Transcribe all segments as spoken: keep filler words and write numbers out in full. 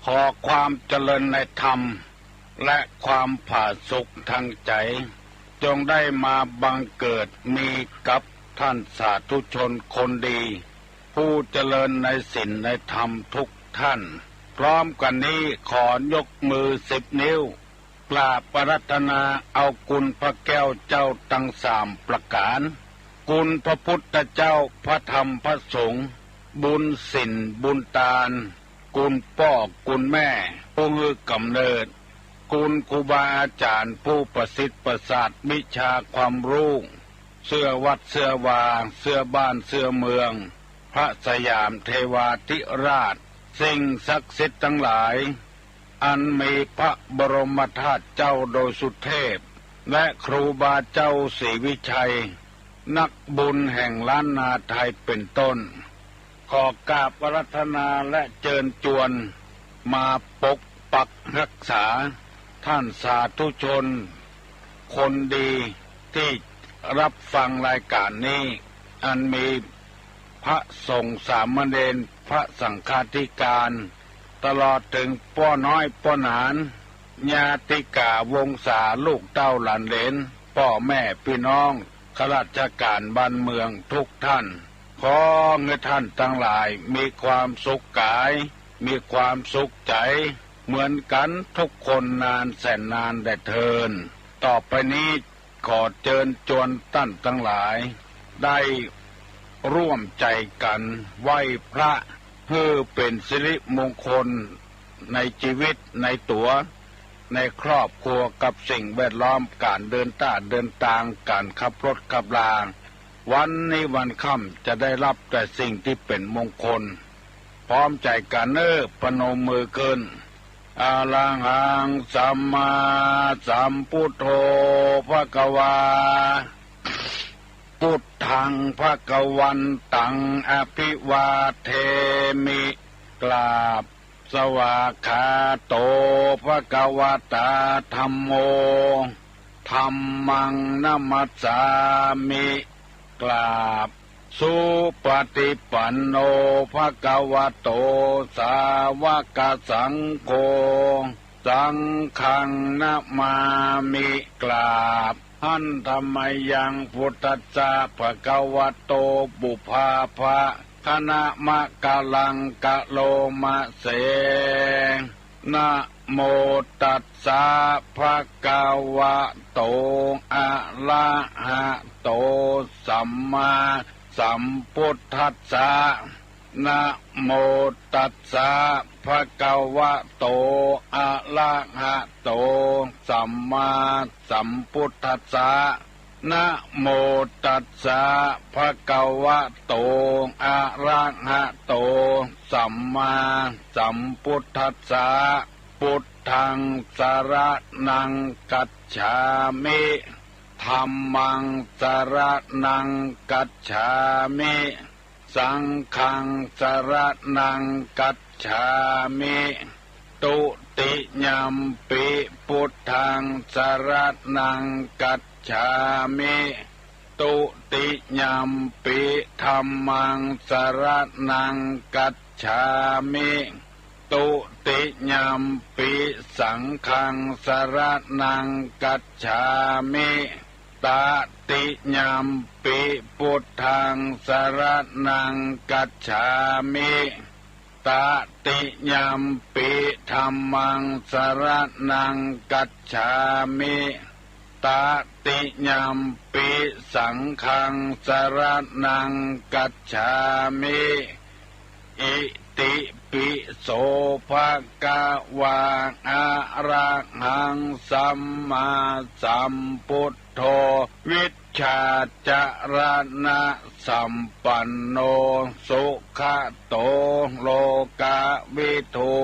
ขอความเจริญในธรรม และความผาสุกทางใจ๋ จงได้มาบังเกิดมีกับต้านสาธุชนคนดี ผู้เจริญในศีลในธรรมทุกต้าน พร้อมกั๋นนี้ขอยกมือสิบนิ้ว กราบอาราธนาเอาคุณพระแก้วเจ้าตังสามประก๋าน คุณพระพุทธเจ้า พระธรรม พระสงฆ์ บุญศีล บุญตาน คุณป้อ คุณแม่ ผู้หื้อก๋ำเนิด คุณครูบาอาจ๋ารย์ ผู้ประสิทธิ์ประสาทวิชาความฮู้ เสื้อวัดเสื้อวา เสื้อบ้านเสื้อเมือง พระสยามเทวาธิราช สิ่งศักดิ์สิทธิ์ตังหลาย อันมีพระบรมธาตุเจ้าดอยสุเทพ และครูบาเจ้าศรีวิชัย นักบุญแห่งล้านนาไทยเป๋นต้น ขอกราบอาราธนาและเจิญจวน มาปกปักฮักษา ต้านสาธุชนคนดี ตี้ฮับฟังรายก๋านนี้ อันมีพระสงฆ์สามเณร พระสังฆาธิการ ตลอดเถิงป้อน้อยป้อหนาน ญาติกาวงศา ลูกเต้าหลานเหลน ป้อแม่ปี้น้อง ข้าราชก๋านบ้านเมืองทุกต้าน ขอหื้อต้านตังหลายมีความสุขก๋าย มีความสุขใจ๋ เหมือนกั๋นทุกคนนานแสนนานแด่เทอญ ต่อไปนี้ขอเจิญจวนต้านตังหลาย ได้ร่วมใจ๋กั๋นไหว้พระ หื้อเป๋นสิริมงคลในจีวิตในตั๋ว ในครอบครัวกับสิ่งแวดล้อม ก๋านเดินต้าเดินตาง ก๋านขับรถขับรา วันนี้วันค่ำจะได้ฮับแต่สิ่งตี้เป๋นมงคล พร้อมใจ๋กั๋นเน่อ ประนมมือขึ้น อะระหังสัมมาสัมพุทโธภะคะวา พุทธังภะคะวันตังอะภิวาเทมิ กราบ สวากขาโตภะคะวะตาธัมโม ธัมมังนะมัสสามิ กราบ สุปะฏิปันโนภะคะวะโต สาวะกะสังโฆ สังฆังนะมามิ กราบ หันธะมะยังพุทธัสสะภะคะวะโต ปุพพะคะนะมะกะลังกะโลมะเส นะโมตัสสะภะคะวะโต อะระหะโต สัมมาสัมพุทธัสสะ นะโมตัสสะภะคะวะโต อะระหะโต สัมมาสัมพุทธัสสะ นะโมตัสสะภะคะวะโต อะระหะโต สัมมาสัมพุทธัสสะ พุทธังสะระณังกัจฉามิ ธัมมังสะระณังกัจฉามิ สังฆังสะระณังกัจฉามิ ตุติยัมปิพุทธังสะระณังกัจฉามิ ตุติยัมปิธัมมังสะระณังกัจฉามิ ตุติยัมปิสังฆังสะระณังกัจฉามิ ตะติยัมปิพุทธังสะระณังกัจฉามิ ตะติยัมปิธัมมังสะระณังกัจฉามิ ตะติยัมปิสังฆังสะระณังกัจฉามิ อิติปิโสภะคะวา อะระหังสัมมาสัมพุทโธ วิชชาจะระณะสัมปันโน สุขะโต โลกะวิทู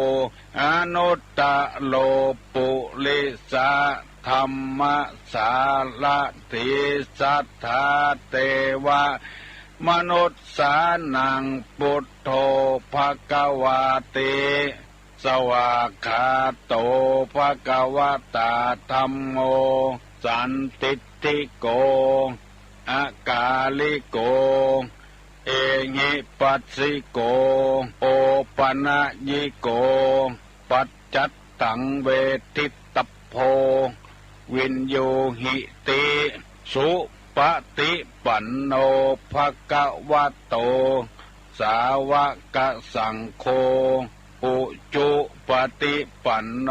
อนุตตะโร ปุริสะธัมมะสารถี สัทธาเตวะมนุสสานัง พุทโธภะคะวาติ สวากขาโตภะคะวะตาธัมโม สันทิฏฐิโก อะกาลิโก เอหิปัสสิโก โอปะนะยิโก ปัจจัตตัง เวทิตตัพโพ วินยูหิติ สุปะติปันโน ภะคะวะโต สาวกสังโฆ อุจุปะติปันโน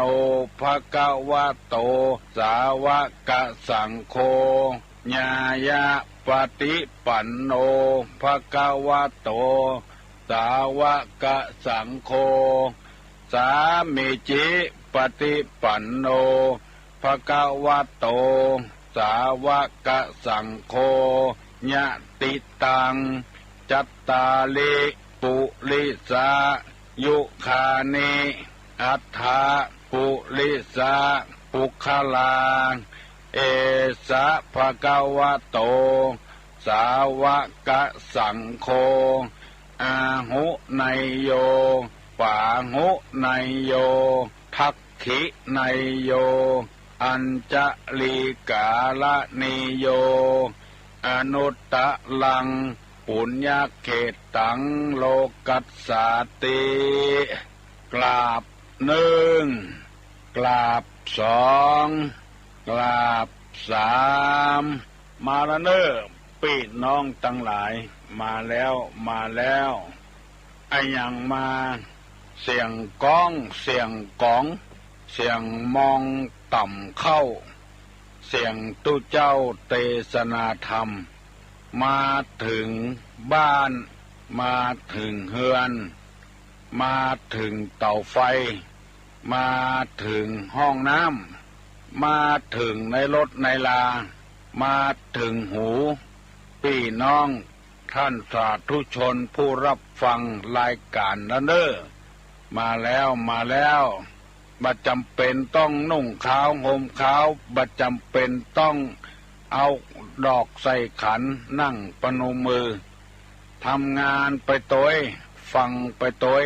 ภะคะวะโต สาวกสังโฆ ญาญาปะติปันโน ภะคะวะโต สาวกสังโฆ สามีจิปะติปันโน ภะคะวะโต สาวกสังโฆ ยะติตัง จัตตาริ ปุริสายุคานิ อัฏฐะ ปุริสาปุคคลา เอสะ ภะคะวะโต สาวกสังโฆ อาหุเนยโย ปาหุเนยโย ทักขิเนยโย อัญชลีกาละเนยโย อนุตตะรัง ปุญญเขตตัง โลกัสสาติ กราบหนึ่ง กราบสอง กราบสาม มาละเน่อ ปี้น้องตังหลาย มาแล้ว มาแล้ว อะหยังมา เสียงก๊อง เสียงก๋อง เสียงมองต่ำเข้า เสียงตุ๊เจ้าเตสนาธรรม มาเถิงบ้าน มาเถิงเฮือน มาเถิงเต๋าไฟ มาเถิงห้องน้ำ มาเถิงในรถในลา มาเถิงหู ปี้น้อง ท่านสาธุชนผู้รับฟังรายก๋านละเน่อ มาแล้ว มาแล้ว บ่จ๋ำเป๋นต้องนุ่งขาวห่มขาว บ่จ๋ำเป๋นต้องเอาดอกใส่ขัน นั่งประนมมือ ทำงานไปตวย ฟังไปตวย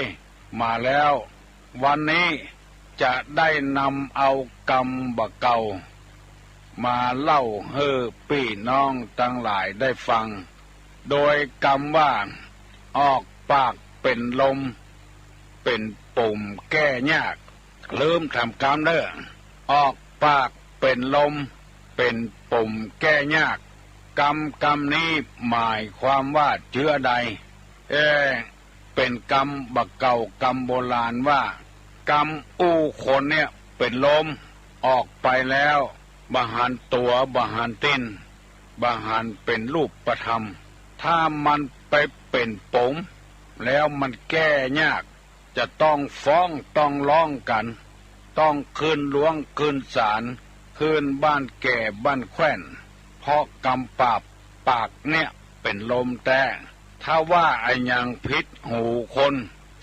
มาแล้ว วันนี้จะได้นำเอากำบ่าเก่า มาเล่าหื้อปี้น้องตังหลายได้ฟัง โดยกำว่า ออกปากเป๋นลม เป๋นปุ่มแก้ยาก ลืมถามกำเน่อ ออกปากเป๋นลม เป๋นปุ่มแก้ยาก กำกำนี้หมายความว่าเจื้อใด เอ๊ะ เป๋นกำบ่าเก่ากำโบราณว่า กำอู้คนเนี่ยเป๋นลม ออกไปแล้ว บ่หันตั๋ว บ่หันตี๋น บ่หันเป๋นรูปธรรม ถ้ามันไปเป๋นป๋ม แล้วมันแก้ยาก จะต้องฟ้องต้องร้องกั๋น ต้องขึ้นหลวงขึ้นศาล ขึ้นบ้านแก่บ้านแคว่น เพราะกำปราบปากเนี่ยเป๋นลมแต๊ ถ้าว่าอะหยังผิดหูคน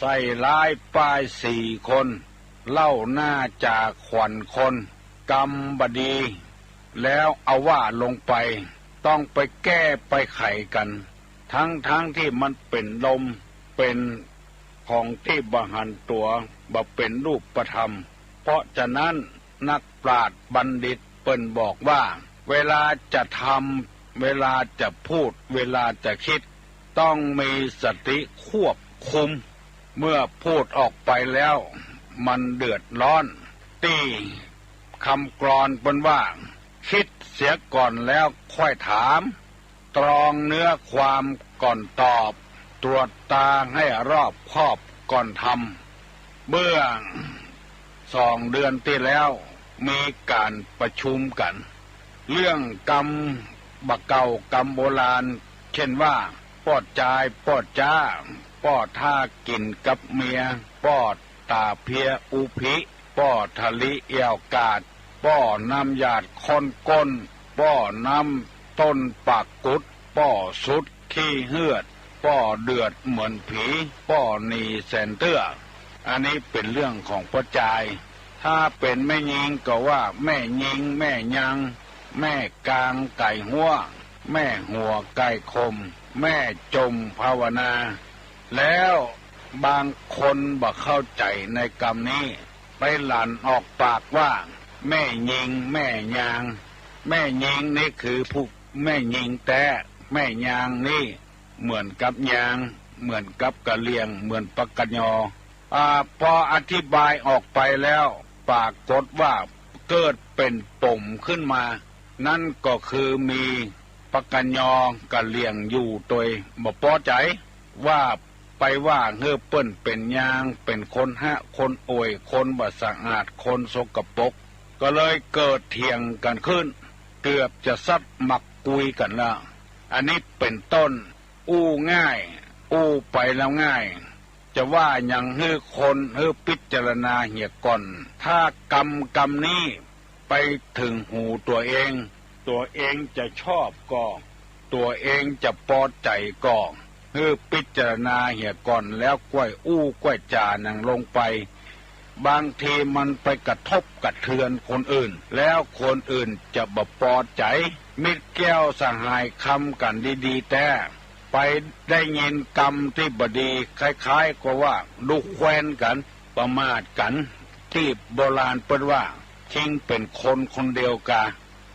ใส่ร้ายป้ายสีคน เล่าหน้าจ๋าขวัญคน กำบ่ดี แล้วเอาว่าลงไป ต้องไปแก้ไปไขกั๋น ทั้งๆ ตี้มันเป๋นลม เป๋นของตี้บ่หันตั๋ว บ่เป๋นรูปธรรม เพราะฉะนั้นนักปราชญ์บัณฑิตเปิ้นบอกว่า เวลาจะทำ เวลาจะพูด เวลาจะกึ๊ด ต้องมีสติควบคุม เมื่อพูดออกไปแล้วมันเดือดร้อน ตี้กำกลอนเปิ้นว่า กึ๊ดเสียก่อนแล้วค่อยถาม ตรองเนื้อความก่อนตอบ ตรวจตราหื้อรอบคอบก่อนทำ เมื่อสองเดือนตี้แล้วมีก๋านประชุมกั๋น เรื่องกำบ่าเก่ากำโบราณ เจ้นว่า ป้อจายป้อจ๊า ป้อท่ากิ๋นกับเมีย ป้อต๋าเพียอุภิ ป้อทะลิแอ่วกาด ป้อน้ำหยาดข้นก้น ป้อน้ำต้นปากกุด ป้อสุดขี้เหือด ป้อเดือดเหมือนผี ป้อหนีแสนเตื้อ อันนี้เป๋นเรื่องของป้อจาย ถ้าเป๋นแม่ญิงก็ว่าแม่ญิง แม่ยัง แม่กางไก๋ฮั้ว แม่หัวไก๋คม แม่จมภาวนา แล้วบางคนบ่เข้าใจ๋ในกำนี้ ไปหลั่นออกปากว่า แม่ญิง แม่ยาง แม่ญิงนี่คือผู้แม่ญิงแต๊ แม่ยางนี่เหมือนกับยาง เหมือนกับกะเหรี่ยง เหมือนปากกะยอ อ่า ปออธิบายออกไปแล้ว ปรากฏว่าเกิดเป๋นป๋มขึ้นมา นั้นก็คือมีปะกัญญอก่ะเหลี่ยงอยู่โตยบ่ปอใจ๋ ว่าไปว่าหื้อเปิ้นเป๋นยาง เป๋นคนฮะ คนอ่วย คนบ่สะอาด คนสกปรก ก็เลยเกิดเถียงกั๋นขึ้น เกือบจะสัดหมากกุยกั๋นละ อันนี้เป๋นต้น อู้ง่าย อู้ไปแล้วง่าย จะว่าหยังหื้อคน หื้อพิจารณาเหียก่อน ถ้ากำกำนี้ไปเถิงหูตั๋วเอง ตั๋วเองจะชอบก่อ ตั๋วเองจะปอใจ๋ก่อ หื้อพิจารณาเหียก่อน แล้วก้อยอู้ก้อยจ๋าหนังลงไป บางทีมันไปกระทบกระเทือนคนอื่น แล้วคนอื่นจะบ่ปอใจ๋ มิตรแก้วสหายคำกั๋นดีๆ แต๊ ไปได้ยินกำตี้บ่ดี คล้ายๆ ก็ว่าดูแควนกั๋น ประมาทกั๋น ตี้โบราณเปิ้นว่า ชิงเป๋นคนคนเดียวกา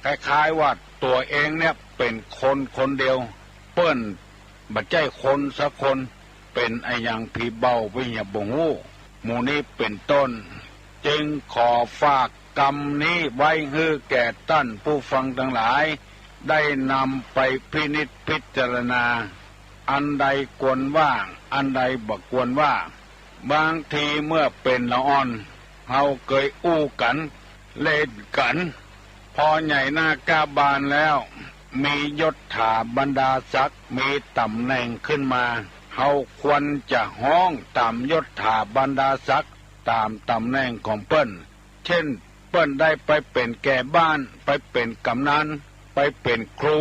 คล้ายๆ ว่าตั๋วเองเนี่ยเป๋นคนคนเดียว เปิ้นบ่ใจ้คนสักคน เป๋นอะหยังผีเบาไปเหียบ่ฮู้ หมู่นี้เป๋นต้น จึงขอฝากกำนี้ไว้หื้อแก่ต้านผู้ฟังตังหลาย ได้นำไปพินิจพิจารณา อันใดควรว่า อันใดบ่ควรว่า บางทีเมื่อเป๋นละอ่อน เฮาเกยอู้กั๋น เล่นกั๋น ปอใหญ่หน้ากล้าบานแล้ว มียศถาบรรดาศักดิ์ มีต๋ำแหน่งขึ้นมา เฮาควรจะฮ้องต๋ามยศถาบรรดาศักดิ์ ต๋ามต๋ำแหน่งของเปิ้น เจ้น เปิ้นได้ไปเป๋นแก่บ้าน ไปเป๋นก๋ำนัน ไปเป๋นครู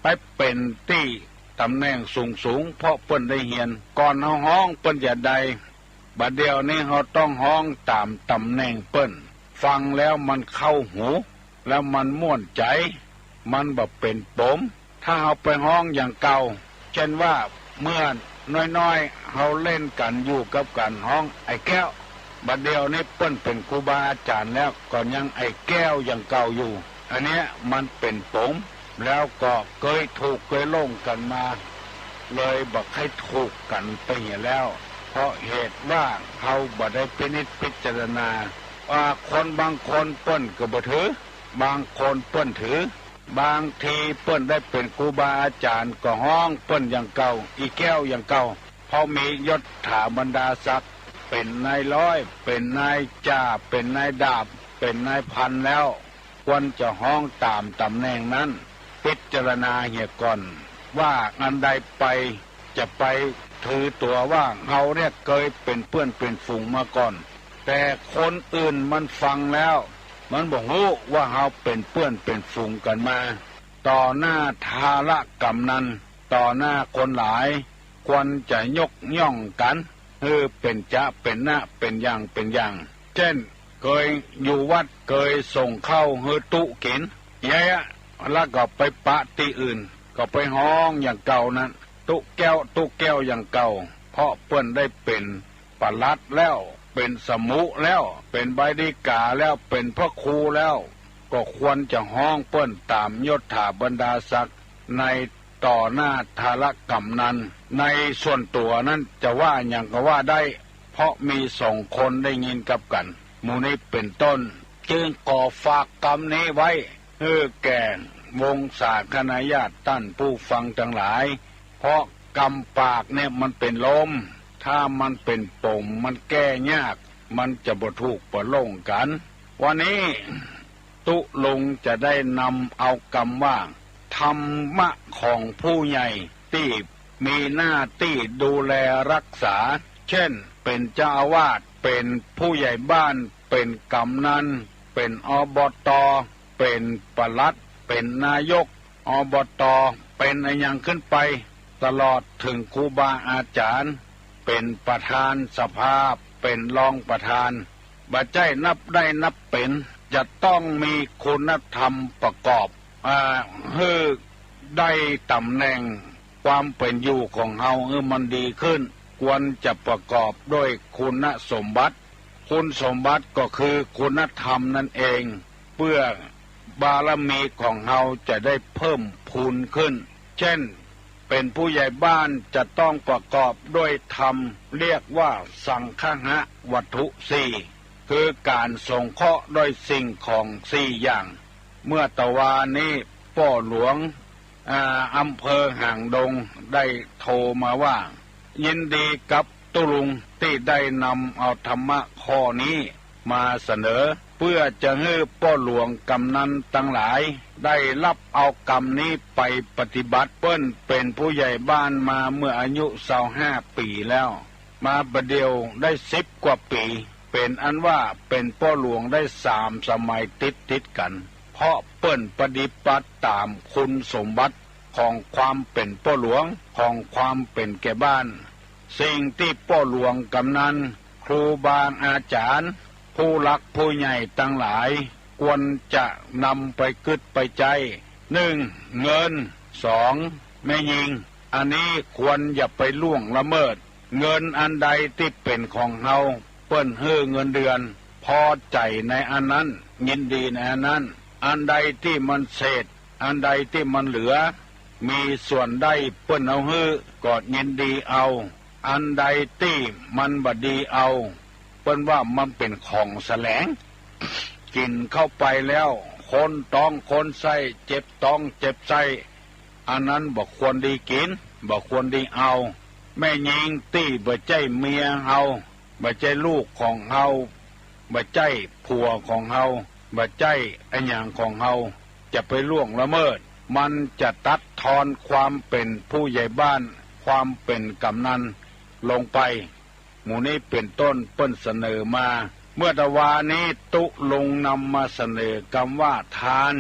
ไปเป๋นตี้ต๋ำแหน่งสูงๆ เพราะเปิ้นได้เฮียน ก่อนเฮาฮ้องเปิ้นจะใด บ่าเดี่ยวนี้เฮาต้องฮ้องต๋ามต๋ำแหน่งเปิ้น ฟังแล้วมันเข้าหู แล้วมันม่วนใจ๋ มันบ่เป๋นป๋ม ถ้าเฮาไปฮ้องอย่างเก่า เจ้นว่าเมื่อน้อยๆ เฮาเล่นกั๋นอยู่กับก๋านฮ้องไอ้แก้ว บ่าเดี่ยวนี้เปิ้นเป๋นครูบาอาจ๋ารย์แล้ว ก็ยังไอ้แก้วอย่างเก่าอยู่ อันเนี้ยมันเป๋นป๋ม แล้วก็เกยถูกเกยหลงกั๋นมา เลยบ่ใค่ถูกกั๋นไปเหียแล้ว เพราะเหตุว่าเฮาบ่ได้พินิจพิจารณา ว่าคนบางคนเปิ้นก็บ่ถือ บางคนเปิ้นถือ บางทีเปิ้นได้เป๋นครูบาอาจ๋ารย์ก็ฮ้องเปิ้นอย่างเก่า อีแก้วอย่างเก่า เพราะมียศถาบรรดาศักดิ์ เป๋นนายร้อย เป๋นนายจ่า เป๋นนายดาบ เป๋นนายพันแล้ว ควรจะฮ้องต๋ามต๋ำแหน่งนั้น พิจารณาเหียก่อน ว่าอันใดไป จะไปถือตั๋วว่าเฮาเนี่ยเกยเป๋นเปื้อนเป๋นฝูงมาก่อน แต่คนอื่นมันฟังแล้ว มันบ่ฮู้ว่าเฮาเป๋นเปื้อนเป๋นฝูงกั๋นมา ต่อหน้าทาระก๋ำนัน ต่อหน้าคนหลาย ควรจะยกย่องกั๋น หื้อเป๋นจะเป๋นนะ เป๋นอย่างเป๋นอย่าง เจ้น เกยอยู่วัด เกยส่งข้าวหื้อตุ๊กิ๋น เยียะ แล้วก็ไปปะตี้อื่น ก็ไปฮ้องอย่างเก่านั้น ตุ๊แก้ว ตุ๊แก้วอย่างเก่า เพราะเปิ้นได้เป๋นปลัดแล้ว เป๋นสมุแล้ว เป๋นใบดีก๋าแล้ว เป๋นพระครูแล้ว ก็ควรจะฮ้องเปิ้นต๋ามยศถาบรรดาศักดิ์ ในต่อหน้าทาระก๋ำนัน ในส่วนตั๋วนั้นจะว่าหยังก็ว่าได้ เพราะมีสองคนได้ยินกับกั๋น หมู่นี้เป๋นต้น จึงขอฝากกำนี้ไว้ หื้อแก่วงศาคณาญาติต้านผู้ฟังตังหลาย เพราะกำปากเนี่ยมันเป๋นลม ถ้ามันเป๋นป๋ม มันแก้ยาก มันจะบ่ถูกบ่หลงกั๋น วันนี้ตุ๊ลุงจะได้นำเอากำว่า ธรรมะของผู้ใหญ่ตี้มีหน้าตี้ดูแลรักษา เจ้น เป๋นเจ้าอาวาส เป๋นผู้ใหญ่บ้าน เป๋นก๋ำนัน เป๋น อบต เป๋นปลัด เป๋นนายก อบต เป๋นอะหยังขึ้นไป ตลอดเถิงครูบาอาจ๋ารย์ เป๋นประธานสภา เป๋นรองประธาน บ่ใจ้นับได้นับเป๋น จะต้องมีคุณธรรมประกอบ อ่า หื้อได้ต๋ำแหน่งความเป๋นอยู่ของเฮาหื้อมันดีขึ้น ควรจะประกอบด้วยคุณสมบัติ คุณสมบัติก็คือคุณธรรมนั่นเอง เปื้อบารมีของเฮาจะได้เพิ่มพูนขึ้น เจ้น เป็นผู้ใหญ่บ้านจะต้องประกอบด้วยธรรม เรียกว่าสังคหวัตถุสี่ คือก๋านสงเคราะห์ด้วยสิ่งของสี่อย่าง เมื่อตะวานี้ป้อหลวง อ่า อำเภอหางดงได้โทรมาว่า ยินดีกับตุ๊ลุงตี้ได้นำเอาธรรมะข้อนี้มาเสนอ เปื้อจะหื้อป้อหลวงกำนันตังหลายได้ฮับเอากำนี้ไปปฏิบัติ เปิ้นเป๋นผู้ใหญ่บ้านมาเมื่ออายุซาวห้าปี๋แล้ว มาบ่าเดี่ยวได้สิบกว่าปี๋ เป๋นอันว่าเป๋นป้อหลวงได้สามสมัยติดติดกั๋น เพราะเปิ้นปฏิบัติต๋ามคุณสมบัติของความเป๋นป้อหลวง ของความเป๋นแก่บ้าน สิ่งตี้ป้อหลวงกำนัน ครูบาอาจ๋ารย์ ผู้หลักผู้ใหญ่ตังหลาย ควรจะนำไปกึ๊ดไปใจ๊ นึ่ง เงิน สอง แม่ญิง อันนี้ควรอย่าไปล่วงละเมิด เงินอันใดตี้เป๋นของเฮา เปิ้นหื้อเงินเดือน พอใจ๋ในอันนั้น ยินดีในอันนั้น อันใดตี้มันเศษ อันใดตี้มันเหลือ มีส่วนได้เปิ้นเอาหื้อ ก็ยินดีเอา อันใดตี้มันบ่ดีเอา เปิ้นว่ามันเป๋นของแสลง กิ๋นเข้าไปแล้ว คนต๊องคนไส้ เจ็บต๊องเจ็บไส้ อันนั้นบ่ควรดีกิ๋น บ่ควรดีเอา แม่ญิงตี้บ่ใจ้เมียเฮา บ่ใจ้ลูกของเฮา บ่ใจ้ผัวของเฮา บ่ใจ้อะหยังของเฮา จะไปล่วงละเมิด มันจะตัดทอนความเป๋นผู้ใหญ่บ้าน ความเป๋นกำนันลงไป หมู่นี้เป๋นต้นเปิ้นเสนอมา เมื่อตะวานี้ตุ๊ลุงนำมาเสนอกำว่าทาน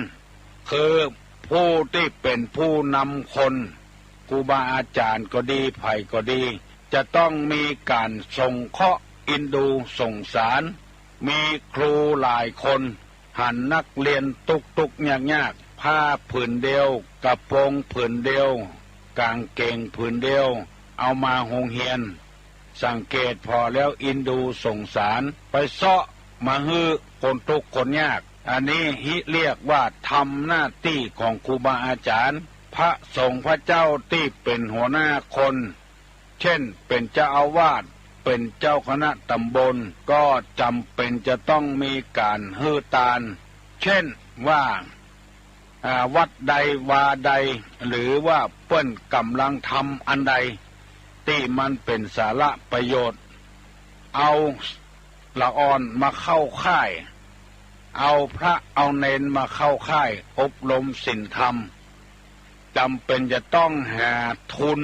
คือผู้ตี้เป๋นผู้นำคน ครูบาอาจ๋ารย์ก็ดี ใผก็ดี จะต้องมีก๋านสงเคราะห์เอ็นดูสงสาร มีครูหลายคน หันนักเรียนตุ๊กๆ ยากๆ ผ้าผืนเดียว กระโปรงผืนเดียว ก๋างเก๋งผืนเดียว เอามาโฮงเฮียน สังเกตผ่อแล้วเอ็นดูสงสาร ไปเซาะมาหื้อคนตุ๊กคนยาก อันนี้ฮิเรียกว่าทำหน้าตี้ของครูบาอาจ๋ารย์ พระสงฆ์พระเจ้าตี้เป๋นหัวหน้าคน เช่น เป๋นเจ้าอาวาส เป๋นเจ้าคณะตำบล ก็จ๋ำเป๋นจะต้องมีก๋านหื้อตาน เช่นว่า อ่า วัดใดวาใด หรือว่าเปิ้นก่ำลังทำอันใด ตี้มันเป๋นสาระประโยชน์ เอาละอ่อนมาเข้าค่าย เอาพระเอาเณรมาเข้าค่ายอบรมศีลธรรม จ๋ำเป๋นจะต้องหาทุน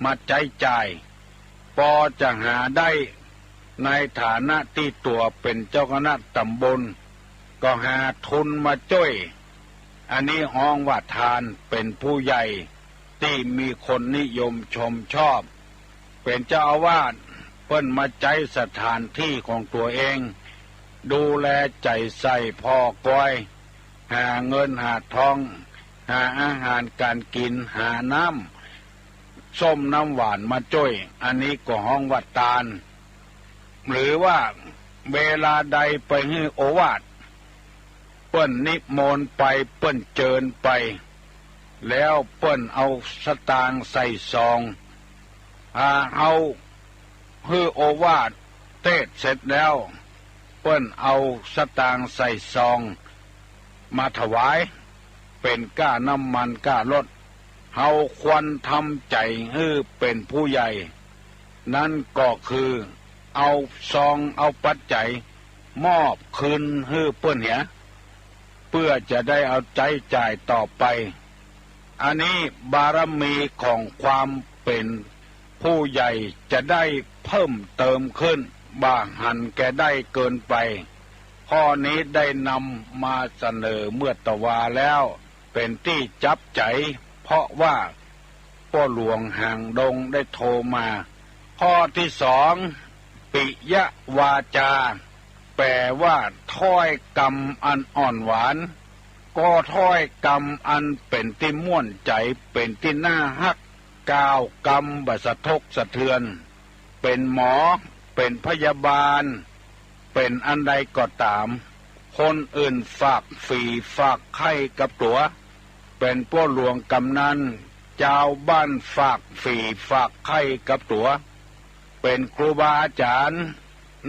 มาใจ๊จ่าย ปอจะหาได้ ในฐานะตี้ตั๋วเป๋นเจ้าคณะตำบล ก็หาทุนมาจ้วย อันนี้ฮ้องว่าทาน เป๋นผู้ใหญ่ตี้มีคนนิยมชมชอบ เป๋นเจ้าอาวาส เปิ้นมาใจ๊สถานตี้ของตั๋วเอง ดูแลใจ๋ใส่ผ่อกอย หาเงินหาทอง หาอาหารก๋านกิ๋น หาน้ำส้มน้ำหวานมาจ้วย อันนี้ก็ฮ้องว่าตาน หรือว่าเวลาใดไปหื้อโอวาท เปิ้นนิมนต์ไป เปิ้นเจิญไป แล้วเปิ้นเอาสตางค์ใส่ซอง อ่า เอาหื้อโอวาทเตสน์เสร็จแล้ว เปิ้นเอาสตางค์ใส่ซองมาถวาย เป๋นก้าน้ำมันก้ารถ เฮาควรทำใจ๋หื้อเป๋นผู้ใหญ่ นั้นก็คือเอาซองเอาปัจจัยมอบคืนหื้อเปิ้นเหีย เปื้อจะได้เอาใจ๊จ่ายต่อไป อันนี้บารมีของความเป๋นผู้ใหญ่จะได้เพิ่มเติมขึ้น บ่หันแก่ได้เกินไป ข้อนี้ได้นำมาเสนอเมื่อตะวาแล้ว เป๋นตี้จับใจ๋ เพราะว่าป้อหลวงหางดงได้โทรมา ข้อตี้สอง ปิยวาจา แป๋ว่าถ้อยกำอันอ่อนหวาน ก็ถ้อยกำอันเป๋นตี้ม่วนใจ๋ เป๋นตี้น่าฮัก กล่าวกำบ่สะทกสะเทือน เป๋นหมอ เป๋นพยาบาล เป๋นอันใดก็ต๋าม คนอื่นฝากฝีฝากไข้กับตั๋ว เป๋นป้อหลวงกำนัน จาวบ้านฝากฝีฝากใค่กับตั๋ว เป๋นครูบาอาจ๋ารย์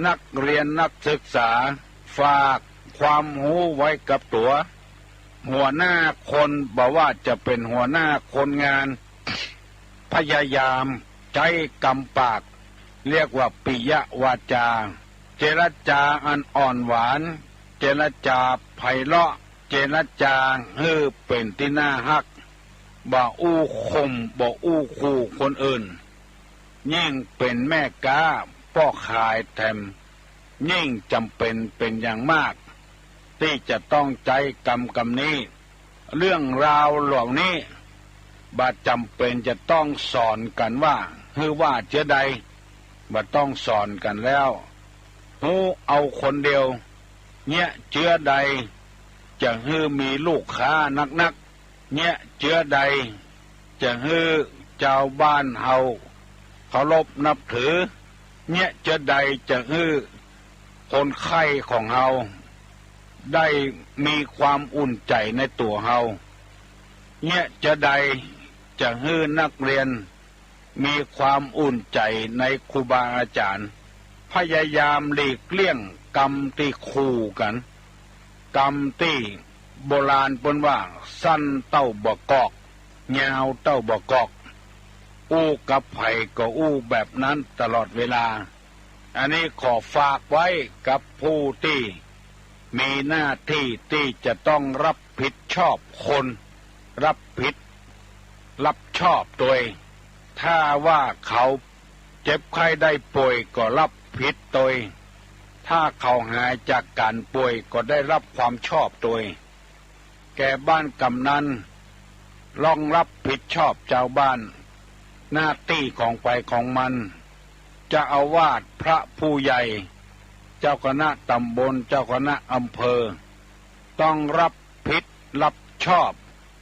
นักเฮียนนักศึกษา ฝากความฮู้ไว้กับตั๋ว หัวหน้าคน บ่ว่าจะเป๋นหัวหน้าคนงาน พยายามใจ๊กำปาก เรียกว่าปิยวาจา เจรจาอันอ่อนหวาน เจรจาไพเราะ เจรจาหื้อเป๋นตี้น่าฮัก บ่อู้ข่ม บ่อู้ขู่คนอื่น ยิ่งเป๋นแม่ก๊าป้อขายแถม ยิ่งจ๋ำเป๋นเป๋นอย่างมาก ตี้จะต้องใจ๊กำกำนี้ เรื่องราวเหล่านี้ บ่จ๋ำเป๋นจะต้องสอนกั๋นว่า หื้อว่าเจื้อใด บ่ต้องสอนกั๋นแล้ว ฮู้เอาคนเดียว เยียะเจื้อใด จะหื้อมีลูกค้านักๆ เยียะเจื้อใด จะหื้อจาวบ้านเฮาเคารพนับถือ เยียะเจื้อใดจะหื้อคนใค่ของเฮา ได้มีความอุ่นใจ๋ในตั๋วเฮา เยียะเจื้อใดจะหื้อนักเฮียนมีความอุ่นใจ๋ในครูบาอาจ๋ารย์ พยายามหลีกเลี่ยงกำตี้ขู่กั๋น กำตี้โบราณเปิ้นว่า สั้นเต้าบ่ากอก ยาวเต้าบ่ากอก อู้กับใผก็อู้แบบนั้นตลอดเวลา อันนี้ขอฝากไว้กับผู้ตี้มีหน้าตี้ตี้จะต้องรับผิดชอบคน รับผิด รับชอบตวย ถ้าว่าเขาเจ็บไข้ได้ป่วยก็รับผิดตวย ถ้าเขาหายจากก๋านป่วยก็ได้รับความชอบตวย แก่บ้านกำนัน ต้องรับผิดชอบจาวบ้าน หน้าตี้ของใผของมัน เจ้าอาวาส พระผู้ใหญ่ เจ้าคณะต๋ำบล เจ้าคณะอำเภอ ต้องรับผิดรับชอบ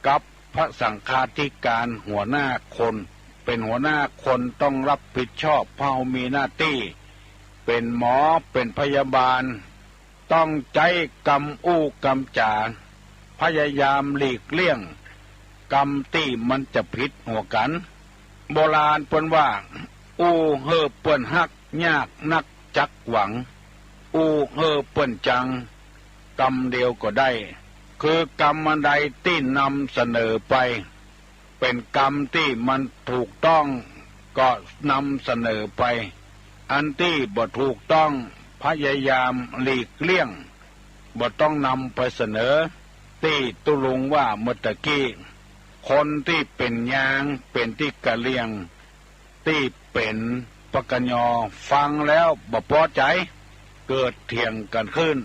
กับพระสังฆาธิการ หัวหน้าคน เป๋นหัวหน้าคนต้องรับผิดชอบ เพราะมีหน้าตี้เป๋นหมอ เป๋นพยาบาล ต้องใจ๊กำอู้กำจ๋า พยายามหลีกเลี่ยงกำตี้มันจะผิดหัวกั๋น โบราณเปิ้นว่า อู้หื้อเปิ้นฮัก ยากนักจักหวัง อู้หื้อเปิ้นจัง กำเดียวก็ได้ คือกำอันใดตี้นำเสนอไป เป๋นกำตี้มันถูกต้องก็นำเสนอไป อันตี้บ่ถูกต้องพยายามหลีกเลี่ยง บ่ต้องนำไปเสนอ ตี้ตุ๊ลุงว่าเมื่อตะกี้ คนตี้เป๋นยาง เป๋นตี้กะเหรี่ยง ตี้เป๋นปกญอ ฟังแล้วบ่ปอใจ๋ เกิดเถียงกั๋นขึ้น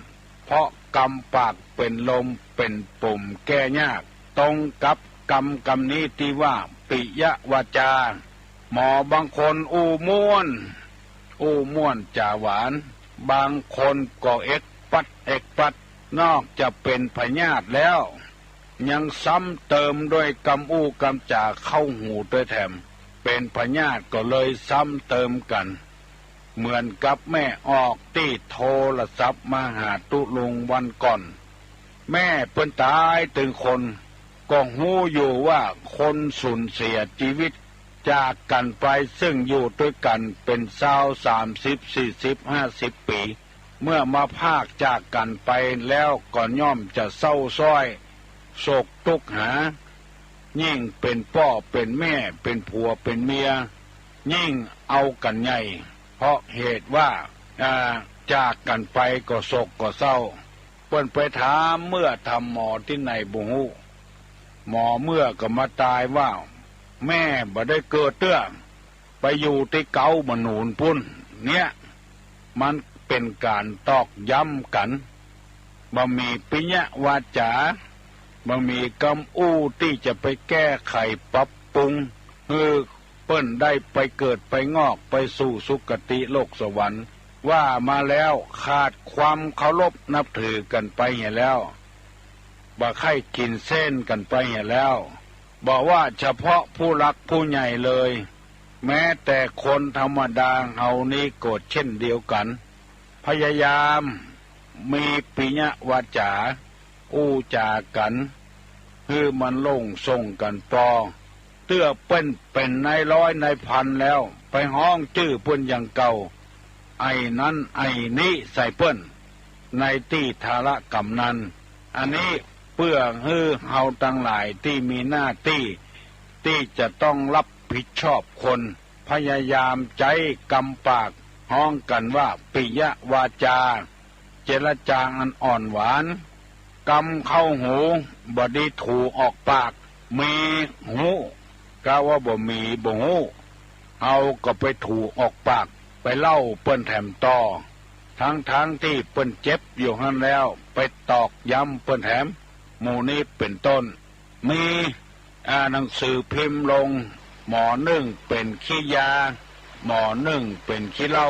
เพราะกำปากเป๋นลมเป๋นปมแก้ยาก ตรงกับกำกำนี้ตี้ว่าปิยวาจา หมอบางคนอู้ม่วน อู้ม่วนจ๋าหวาน บางคนก็เอ็กปัดเอ็กปัด นอกจะเป๋นพยาธิแล้ว ยังซ้ำเติมด้วยกำอู้กำจ๋าเข้าหูตวยแถม เป๋นพยาธิก็เลยซ้ำเติมกั๋น เหมือนกับแม่ออกตี้โทรศัพท์มาหาตุ๊ลุงวันก่อน แม่เปิ้นต๋ายตึงคน ก็ฮู้อยู่ว่าคนสูญเสียจีวิตจากกั๋นไป ซึ่งอยู่ตวยกั๋นเป๋นซาว สามสิบ สี่สิบ ห้าสิบปี๋ เมื่อมาพรากจากกั๋นไปแล้วก็ย่อมจะเศร้าซ้อย โศกตุ๊กหา ยิ่งเป๋นป้อเป๋นแม่ เป๋นผัวเป๋นเมีย ยิ่งเอากั๋นใหญ่ เพราะเหตุว่า อ่า จากกั๋นไปก็โศกก็เศร้า เปิ้นไปถามเมื่อถามหมอตี้ไหนบ่ฮู้ หมอเมื่อก็มาตายว่า แม่บ่ได้เกิดเตื้อ ไปอยู่ตี้เก๊าบ่าหนุนปู๊น เนี้ย มันเป๋นก๋านตอกย้ำกั๋น บ่มีปิยวาจา บ่มีกำอู้ตี้จะไปแก้ไขปรับปรุง หื้อเปิ้นได้ไปเกิดไปงอกไปสู่สุคติโลกสวรรค์ ว่ามาแล้วขาดความเคารพนับถือกั๋นไปเหียแล้ว บ่ใค่กิ๋นเส้นกั๋นไปเหียแล้ว บ่ว่าเฉพาะผู้หลักผู้ใหญ่เลย แม้แต่คนธรรมดาเฮานี้ก็เช่นเดียวกั๋น พยายามมีปิยวาจา อู้จ๋ากั๋น หื้อมันลงส่งกั๋นปอ เมื่อเปิ้นเป๋นนายร้อยนายพันแล้ว ไปฮ้องจื้อเปิ้นอย่างเก่า ไอ้นั้นไอ้นี้ใส่เปิ้น ในตี้ทาระก๋ำนัน อันนี้เปื้อหื้อเฮาตังหลายตี้มีหน้าตี้ ตี้จะต้องรับผิดชอบคน พยายามใจ๊กำปาก ฮ้องกั๋นว่าปิยวาจา เจรจาอันอ่อนหวาน กำเข้าหู บ่ดีถูกออกปาก มีฮู้กาว่าบ่มีบ่ฮู้ เฮาก็ไปถูกออกปาก ไปเล่าเปิ้นแถมต่อ ทั้งๆ ตี้เปิ้นเจ็บอยู่หั้นแล้ว ไปตอกย้ำเปิ้นแถม หมู่นี้เป๋นต้น มี อ่า หนังสือพิมพ์ลง หมอนึ่งเป๋นขี้ยา หมอนึ่งเป๋นขี้เหล้า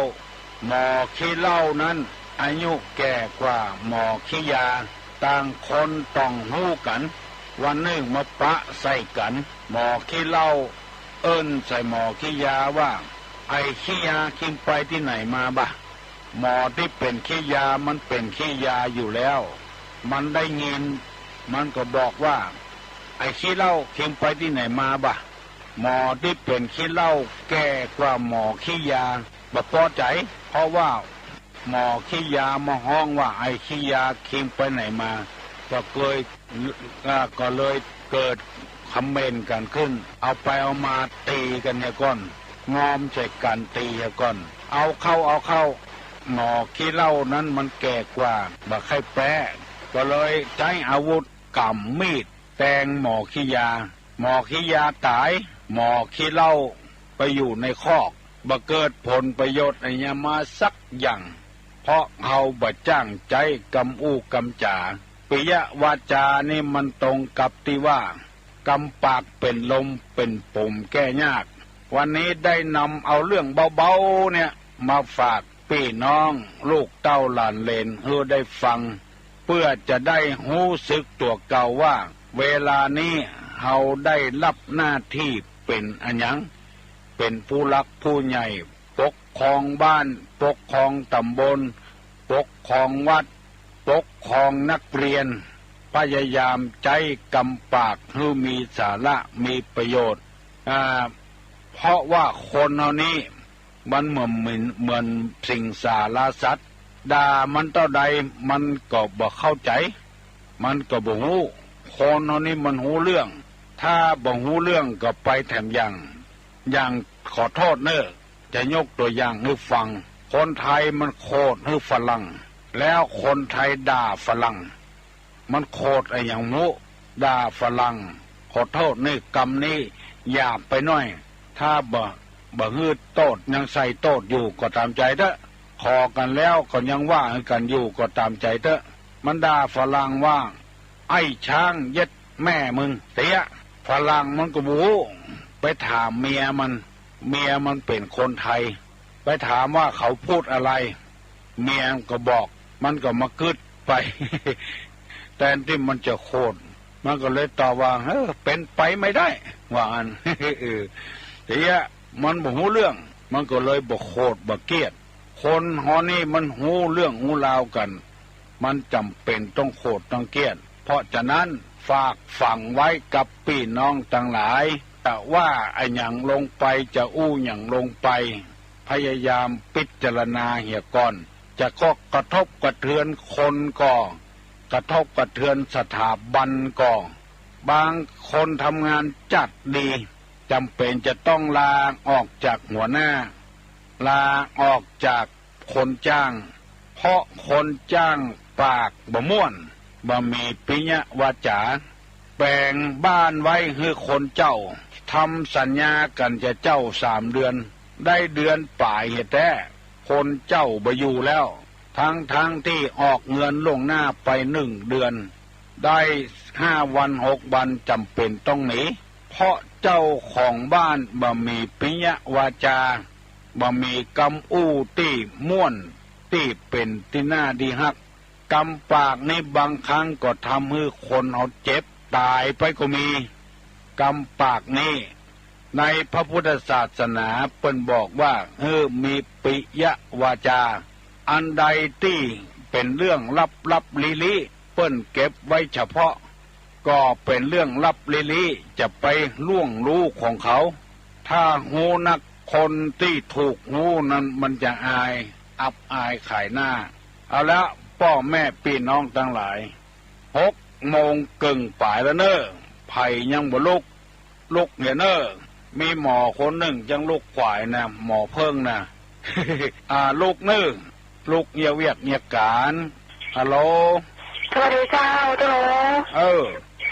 หมอขี้เหล้านั้นอายุแก่กว่าหมอขี้ยา ต่างคนต้องฮู้กั๋น วันนึ่งมาปะใส่กั๋น หมอขี้เหล้าเอิ้นใส่หมอขี้ยาว่า ไอ้ขี้ยา คิงไปตี้ไหนมาบ่ะ หมอตี้เป๋นขี้ยามันเป๋นขี้ยาอยู่แล้ว มันได้ยิน มันก็บอกว่า ไอ้ขี้เหล้า คิงไปตี้ไหนมาบ่ะ หมอตี้เป๋นขี้เหล้าแก่กว่าหมอขี้ยา บ่ปอใจ๋ เพราะว่าหมอขี้ยามาฮ้องว่า ไอ้ขี้ยา คิงไปไหนมา ก็เกย อ่า ก็เลยเกิดคำเหม็นกั๋นขึ้น เอาไปเอามาตี๋กั๋นเหียก่อน งอมใส่กั๋นตี๋เหียก่อน เอาเข้า เอาเข้า หมอขี้เหล้านั้นมันแก่กว่า บ่ใค่แป๊ ก็เลยใจ๊อาวุธก๋ำมีดแตงหมอขี้ยา หมอขี้ยาต๋าย หมอขี้เหล้าไปอยู่ในคอก บ่เกิดผลประโยชน์อะหยังมาสักอย่าง เพราะเฮาบ่จ้างใจ๊กำอู้กำจ๋า ปิยวาจานี่มันตรงกับตี้ว่า กำปากเป๋นลมเป๋นป๋มแก้ยาก วันนี้ได้นำเอาเรื่องเบาๆ เนี่ย มาฝากปี้น้องลูกเต้าหลานเหลนหื้อได้ฟัง เปื้อจะได้ฮู้สึกตั๋วเก่าว่า เวลานี้เฮาได้รับหน้าตี้เป๋นอะหยัง เป๋นผู้หลักผู้ใหญ่ ปกครองบ้าน ปกครองต๋ำบล ปกครองวัด ปกครองนักเรียน พยายามใจ๊กำปากหื้อมีสาระ มีประโยชน์ อ่า เพราะว่าคนเฮานี้ มันเหมือน เหมือน เหมือนสิงสาราสัตว์ ด่ามันเต้าใดมันก็บ่เข้าใจ๋ มันก็บ่ฮู้ คนเฮานี้มันฮู้เรื่อง ถ้าบ่ฮู้เรื่องก็ไปแถมอย่าง อย่าง ขอโต้ษเน่อ จะยกตั๋วอย่างหื้อฟัง คนไทยมันโขดหื้อฝรั่ง แล้วคนไทยด่าฝรั่ง มันโขดอะหยังบ่ฮู้ ด่าฝรั่ง ขอโต้ษเน่อ กำนี้หยาบไปหน้อย ถ้าบ่ บ่หื้อโต้ษ ยังใส่โต้ษอยู่ก็ต๋ามใจ๋เต๊อะ ขอกั๋นแล้วก็ยังว่าหื้อกั๋นอยู่ก็ต๋ามใจ๋เต๊อะ มันด่าฝรั่งว่า ไอ้ช้างเย็ดแม่มึง เตี้ย ฝรั่งมันก็บ่ฮู้ ไปถามเมียมัน เมียมันเป๋นคนไทย ไปถามว่าเขาพูดอะไร เมียมันก็บอก มันก็มากึ๊ดไป แตนตี้มันจะโขด มันก็เลยตอบว่า เออ เป๋นไปไม่ได้ ว่าอั้น เออ เตี้ย มันบ่ฮู้เรื่อง มันก็เลยบ่โขดบ่เกลียด คนเฮานี้มันฮู้เรื่องฮู้ราวกั๋น มันจ๋ำเป๋นต้องโขดต้องเกลียด เพราะฉะนั้นฝากฝังไว้กับปี้น้องตังหลาย จะว่าอะหยังลงไป จะอู้หยังลงไป พยายามพิจารณาเหียก่อน จะก็กระทบกระเทือนคนก่อ กระทบกระเทือนสถาบันก่อ บางคนทำงานจัดดี จ๋ำเป๋นจะต้องลาออกจากหัวหน้า ลาออกจากคนจ้าง เพราะคนจ้างปากบ่ม่วน บ่มีปิยวาจา แบ่งบ้านไว้หื้อคนเจ้า ทำสัญญากั๋นจะเจ้าสามเดือน ได้เดือนป๋ายเหียแต๊ คนเจ้าบ่อยู่แล้ว ทั้งๆ ตี้ออกเงินล่วงหน้าไปหนึ่งเดือน ได้ห้าวันหกวันจ๋ำเป๋นต้องหนี เพราะเจ้าของบ้านบ่มีปิยวาจา บ่มีกำอู้ตี้ม่วน ตี้เป๋นตี้น่าดีฮัก กำปากนี้บางครั้งก็ทำหื้อคนเฮาเจ็บต๋ายไปก็มี กำปากนี้ ในพระพุทธศาสนาเปิ้นบอกว่า หื้อมีปิยวาจา อันใดตี้เป๋นเรื่องลับๆ ลี้ๆ เปิ้นเก็บไว้เฉพาะ ก็เป๋นเรื่องลับลี้ลี้ จะไปล่วงฮู้ของเขา ถ้าฮู้นัก คนตี้ถูกฮู้นั้นมันจะอาย อับอายขายหน้า เอาละ ป้อแม่ปี้น้องตังหลาย หกโมงเกิ่งป๋ายแล้วเน่อ ใผยังบ่ลุก ลุกเหียเน่อ มีหมอคนนึ่งยังลุกขวายนะ หมอเพิ่งนะ อ่า ลุกเน่อ ลุกเหียเวียกเหียก๋าน ฮัลโหล สวัสดีเจ้า ตุ๊ลุง เออ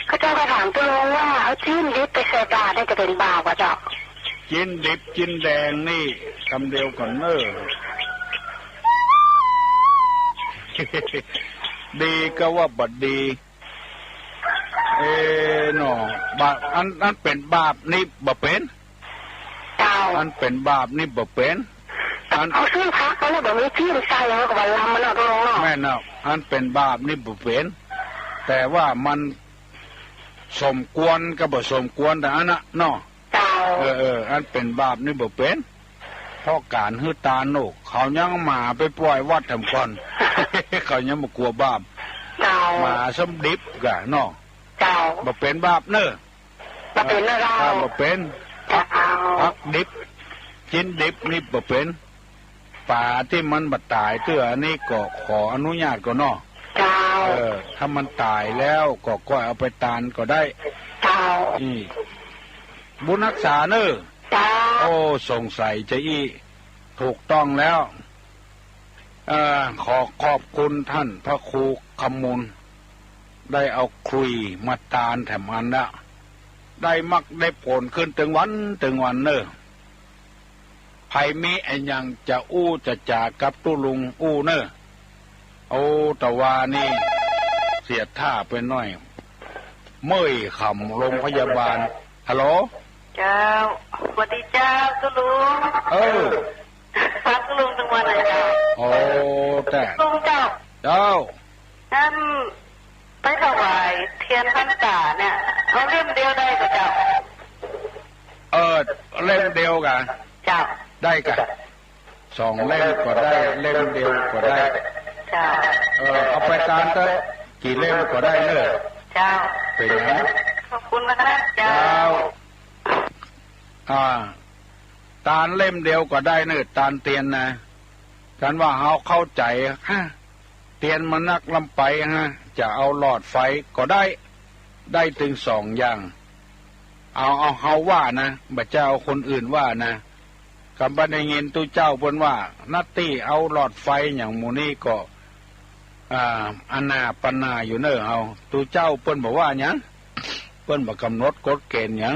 ข้าเจ้าจะถามตุ๊ลุงว่า เอาจิ๊นดิบไปใส่บาตรนี่จะเป๋นบาปก่อเจ้า จิ๊นดิบจิ๊นแดงนี่กำเดียวก่อนเน่อ ดีก็ว่าบ่ดี เอ เนาะ บาป อัน อันเป๋นบาปนี่บ่เป๋น เจ้า อันเป๋นบาปนี่บ่เป๋น อัน เอาซื้อผักมาแล้วบ่มีจิ๊นใส่ เอาก็บ่ลำมันเนาะ ตุ๊ลุงเนาะ แม่นเนาะ อันเป๋นบาปนี่บ่เป๋น แต่ว่ามันสมควรกับบ่สมควร แต่อันน่ะเนาะ เจ้า เออ เออ อันเป๋นบาปนี่บ่เป๋น เพราะก๋านหื้อตานโน่น เขายังหมาไปป่อยวัดแถมก่อน เขายังบ่กั๋วบาป เจ้า หมาซ้ำดิบก่ะเนาะ เจ้า บ่เป๋นบาปเน่อ บ่เป๋นเน่อเจ้า อ่า บ่เป๋น เจ้า ผักดิบ จิ๊นดิบนี่บ่เป๋น ป๋าตี้มันบ่ต๋ายเตื้อ อันนี้ก็ขออนุญาตก่อนเนาะ เจ้า เออ ถ้ามันต๋ายแล้วก็ก้อยเอาไปตานก็ได้ เจ้า อืม บุญฮักษาเน่อ เจ้า โอ้ สงสัยจะอี้ ถูกต้องแล้ว เอ่อ ขอขอบคุณต้านพระครูคำมูล ได้เอาขลุยมาตานแถมอันละ ได้มรรคได้ผลขึ้นตึงวันตึงวันเน่อ ใผมีอะหยังจะอู้จะจ๋ากับตุ๊ลุงอู้เน่อ โอ้ แต่ว่านี่เสียท่าไปหน้อย เมื่อยค่ำโรงพยาบาล ฮัลโหล เจ้า สวัสดีเจ้า ตุ๊ลุง เออ ฟังตุ๊ลุงตึงวันเลยเจ้า โอ้ แต่ ตุ๊ลุงเจ้า เจ้า อันไปถวายเตียนพรรษาเนี่ย เอาเล่มเดียวได้ก่อเจ้า เออ เล่มเดียวก่ะ เจ้า ได้ก่ะ สองเล่มก็ได้ เล่มเดียวก็ได้ เจ้า เออ เอาไปตานเต๊อะ กี่เล่มก็ได้เน่อ เจ้า เป๋นหยัง ขอบคุณนะคะ เจ้า เจ้า อ่า ตานเล่มเดียวก็ได้เน่อ ตานเตียนนะ กันว่าเฮาเข้าใจ๋ ฮะ เตียนมันนักล้ำไป ฮะ จะเอาหลอดไฟก็ได้ ได้ตึงสองอย่าง เอา เอาเฮาว่านะ บ่ใจ้เอาคนอื่นว่านะ กำบ่ได้ยินตุ๊เจ้าเปิ้นว่า นัตตี้เอาหลอดไฟหยังหมู่นี้ก็ อ่า อานาปานาอยู่เน่อเฮา ตุ๊เจ้าเปิ้นบ่ว่าหยัง เปิ้นบ่กำหนดกฎเกณฑ์หยัง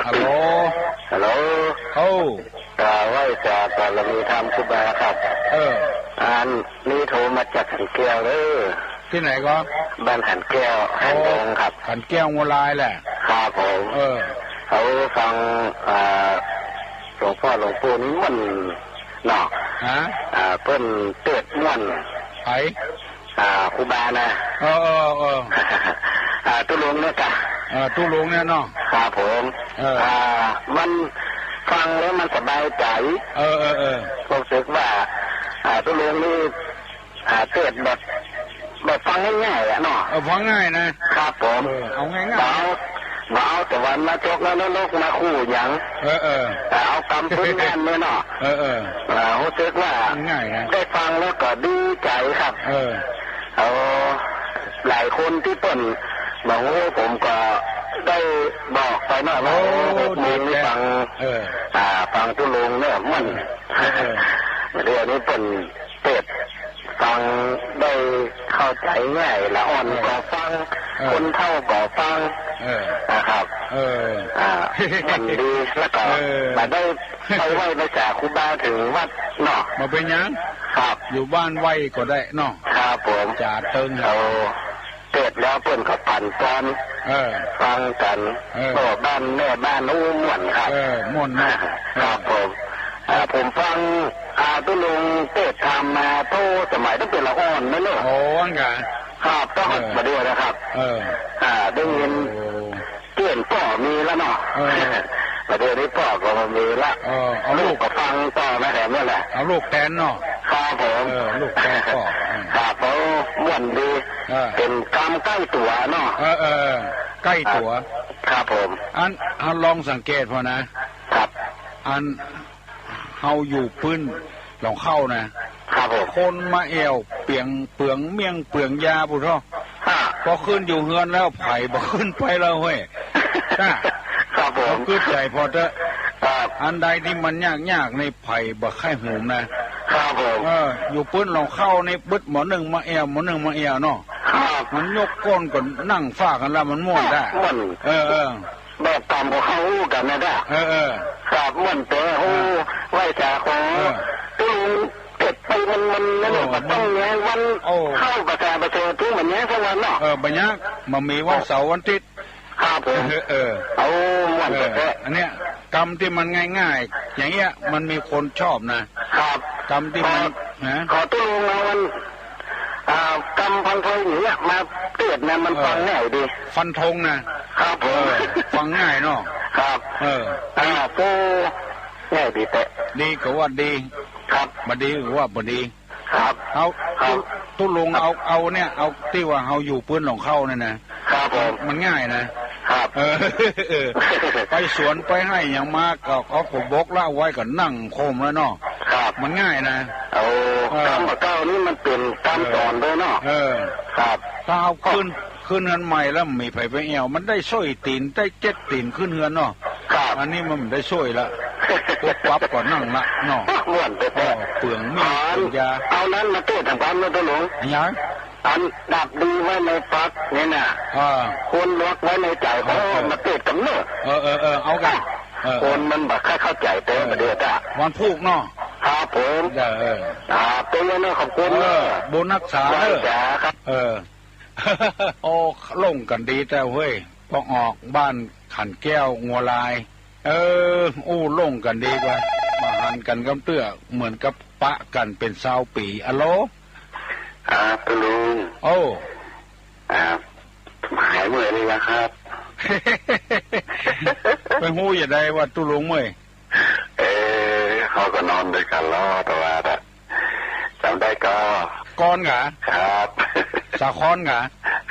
ฮัลโหล ฮัลโหล โอ้ อ่า ไหว้สาบารมีธรรมครูบาครับ เออ อันนี้โทรมาจากขันแก้วเด้อ ตี้ไหนก็ บ้านขันแก้ว โอ้ ขันดงครับ ขันแก้วงัวลายแหละ ครับผม เออ เขาฟัง อ่า หลวงพ่อหลวงปู่นี่ม่วนเนาะ ฮะ อ่า เปิ้นเตศน์ม่วน ใผ อ่า ครูบานะ เออ เออ เออ อ่า ตุ๊ลุงเนี่ยกะ เออ ตุ๊ลุงเนี่ยเนาะ ครับผม เออ อ่า มันฟังแล้วมันสบายใจ๋ เออ เออ เออ รู้สึกว่า อ่า ตุ๊ลุงนี่ อ่า เตศน์แบบ แบบฟังง่ายๆ อะเนาะ เออ ฟังง่ายนะ ครับผม เออ เอาง่ายๆ บ่เอา บ่เอาตะวันมาจกแล้วนรกมาคู่หยัง เออ เออ แต่เอากำพื้นบ้านเลยเนาะ เออ เออ อ่า รู้สึกว่า ง่ายนะ ได้ฟังแล้วก็ดีใจ๋ครับ เออ เอา หลายคนตี้เปิ้นบ่ฮู้ ผมก็ได้บอกไปเนาะว่า โอ้ โอ้ หกโมงนี่ ดีแท้ ฟัง เออ อ่า ฟังตุ๊ลุงเนี่ยม่วน เออ เออ เดี๋ยวนี้เปิ้นเตศน์ฟังได้เข้าใจ๋ง่าย ละอ่อน เออ ก็ฟัง เออ คนเฒ่าก็ฟัง เออ นะครับ เออ อ่า มันดี แล้วก็ เออ บ่ได้ไปไหว้ไปจ๋าครูบาถึงวัดเนาะ บ่เป๋นหยัง ครับ อยู่บ้านไหว้ก็ได้เนาะ ครับผม จ๋าเติง เอา เตศน์แล้วเปิ้นก็ปั่นปอน เออ ฟังกั๋น เออ พ่อบ้านแม่บ้าน โอ้ ม่วนครับ เออ ม่วนเนาะ ครับผม อ่า ผมฟัง อ่า ตุ๊ลุงเตศน์ธรรมมา โอ้ สมัยตั้งแต่ละอ่อนนั่นเนาะ โอ้ อั้นกะ ครับ ต้อง เออ บ่าเดียวนะครับ เออ อ่า ได้ยิน โอ้ เตี้ยนป้อมีแล้วเนาะ เออ บ่าเดียวนี้ป้อก็บ่มีละ เออ เอาลูก ลูกก็ฟังต่อนะ แถมนั่นแหละ เอาลูกแตนเนาะ ครับผม เออ ลูกแตนป้อ อืม ครับผม ม่วนดี เออ เป๋นกำใก้ตั๋วเนาะ เออ เออ ใก้ตั๋ว ครับผม อัน อันลองสังเกตพอนะ ครับ อัน เฮาอยู่ปื๊นหลงเข้านะ ครับผม คนมาแอ่วเปือง เปืองเมี่ยงเปืองยาปุ้นเถาะ ฮะ พอขึ้นอยู่เฮือนแล้วใผบ่ขึ้นไปแล้วเฮ้ย นะครับผม เฮากึ๊ดใจ๋พอเต๊อะ ครับ อันใดตี้มันยากๆ นี่ใผบ่ใค่หืมนะ ครับผม เออ อยู่ปื๊นหลงเข้านี่บึดหมอนึ่งมาแอ่ว หมอนึ่งมาแอ่วเนาะ ครับ มันยกก้นก็นั่งฟ้ากั๋นละ มันม่วนได้ ม่วน เออ เออ แบบกำก็เข้าฮู้กั๋นนะจ๊ะ เออ เออ ครับ ม่วนแต๊ ฮู้ เออ ไหว้สาขอ เออ ตุ๊ลุงเก็บไปมันๆ นั่นแหละ เออ บ่ต้องแย้งวัน โอ้ เข้าประจาประเสริฐ ตุ๊ลุงบ่แย้งสักวันเนาะ เออ บ่ยาก บ่มีวันเสาร์วันอาทิตย์ ครับผม เออ เออ เอาม่วนแต๊ เออ อันเนี้ย กำตี้มันง่ายๆ อย่างเงี้ย มันมีคนชอบนะ ครับ กำตี้มัน ขอ นะ ขอตุ๊ลุงเอาอัน อ่า กำพันธงอย่างเงี้ย มาเตียดนะ มัน เออ ฟังง่ายดี ฟันธงนะ ครับผม เออ ฟังง่ายเนาะ ครับ เออ อ่า ปูง่ายดีแต๊ ดีก็ว่าดี ครับ บ่ดีก็ว่าบ่ดี ครับ เอา ครับ ตุ๊ ตุ๊ลุง ครับ เอา เอาเนี่ย เอาตี้ว่าเฮาอยู่ปื๊นหลงเข้าเนี่ยนะ ครับผม มันง่ายนะ ครับ เออ เออ ไปสวนไปไฮ่หยังมาก็ เขาก็บอกเล่าไว้ก็นั่งโคมแล้วเนาะ ครับ มันง่ายนะ โอ้ เออ กำบ่าเก่านี่มันเป๋นกำสอนด้วยเนาะ เออ ครับ ถ้าเฮาขึ้น ขึ้นเฮือนใหม่แล้วมีใผไปแอ่ว มันได้ส้อยตี๋น ได้เจ็ดตี๋นขึ้นเฮือนเนาะ ครับ อันนี้มันบ่ได้ส้อยละ ปุ๊บปั๊บก็นั่งละเนาะ ม่วนแต๊ เออ เปืองมีด อ๋อ เปืองยา เอานั้นมาเตียดตางกำเนาะตุ๊ลุง หยัง อันดับดีไว้ในฝักนี่นะ อ่า ควรลวกไว้ในใจ๋ เออ เออ มาเตียดกำเนาะ เออ เออ เออ เอากั๋น เออ คนมันบ่ค่อยเข้าใจ๋แต๊ เออ บ่าเดี่ยวจ้ะ วันพูกเนาะ ครับผม เออ เออ อ่า เป๋นไงเนาะ ขอบคุณเนาะ เออ บุญฮักษาเน้อ ไหว้สาครับ เออ โอ้ ลงกั๋นดีแต๊เฮ้ย ปอออกบ้านขันแก้วงัวลาย เออ อู้ ลงกั๋นดีกว่า บ่หันกั๋นกำเตื้อ เหมือนกับปะกั๋นเป๋นซาวปี๋ อะโหล ครับตุ๊ลุง โอ้ อ่า หายเมื่อยเลยนะครับ ไปฮู้จะใดว่าตุ๊ลุงเมื่อย เออ เฮาก็นอนตวยกั๋นลอตะวาดอะ จ๋ำได้ก่อ กอนกา ครับ สาคอนกา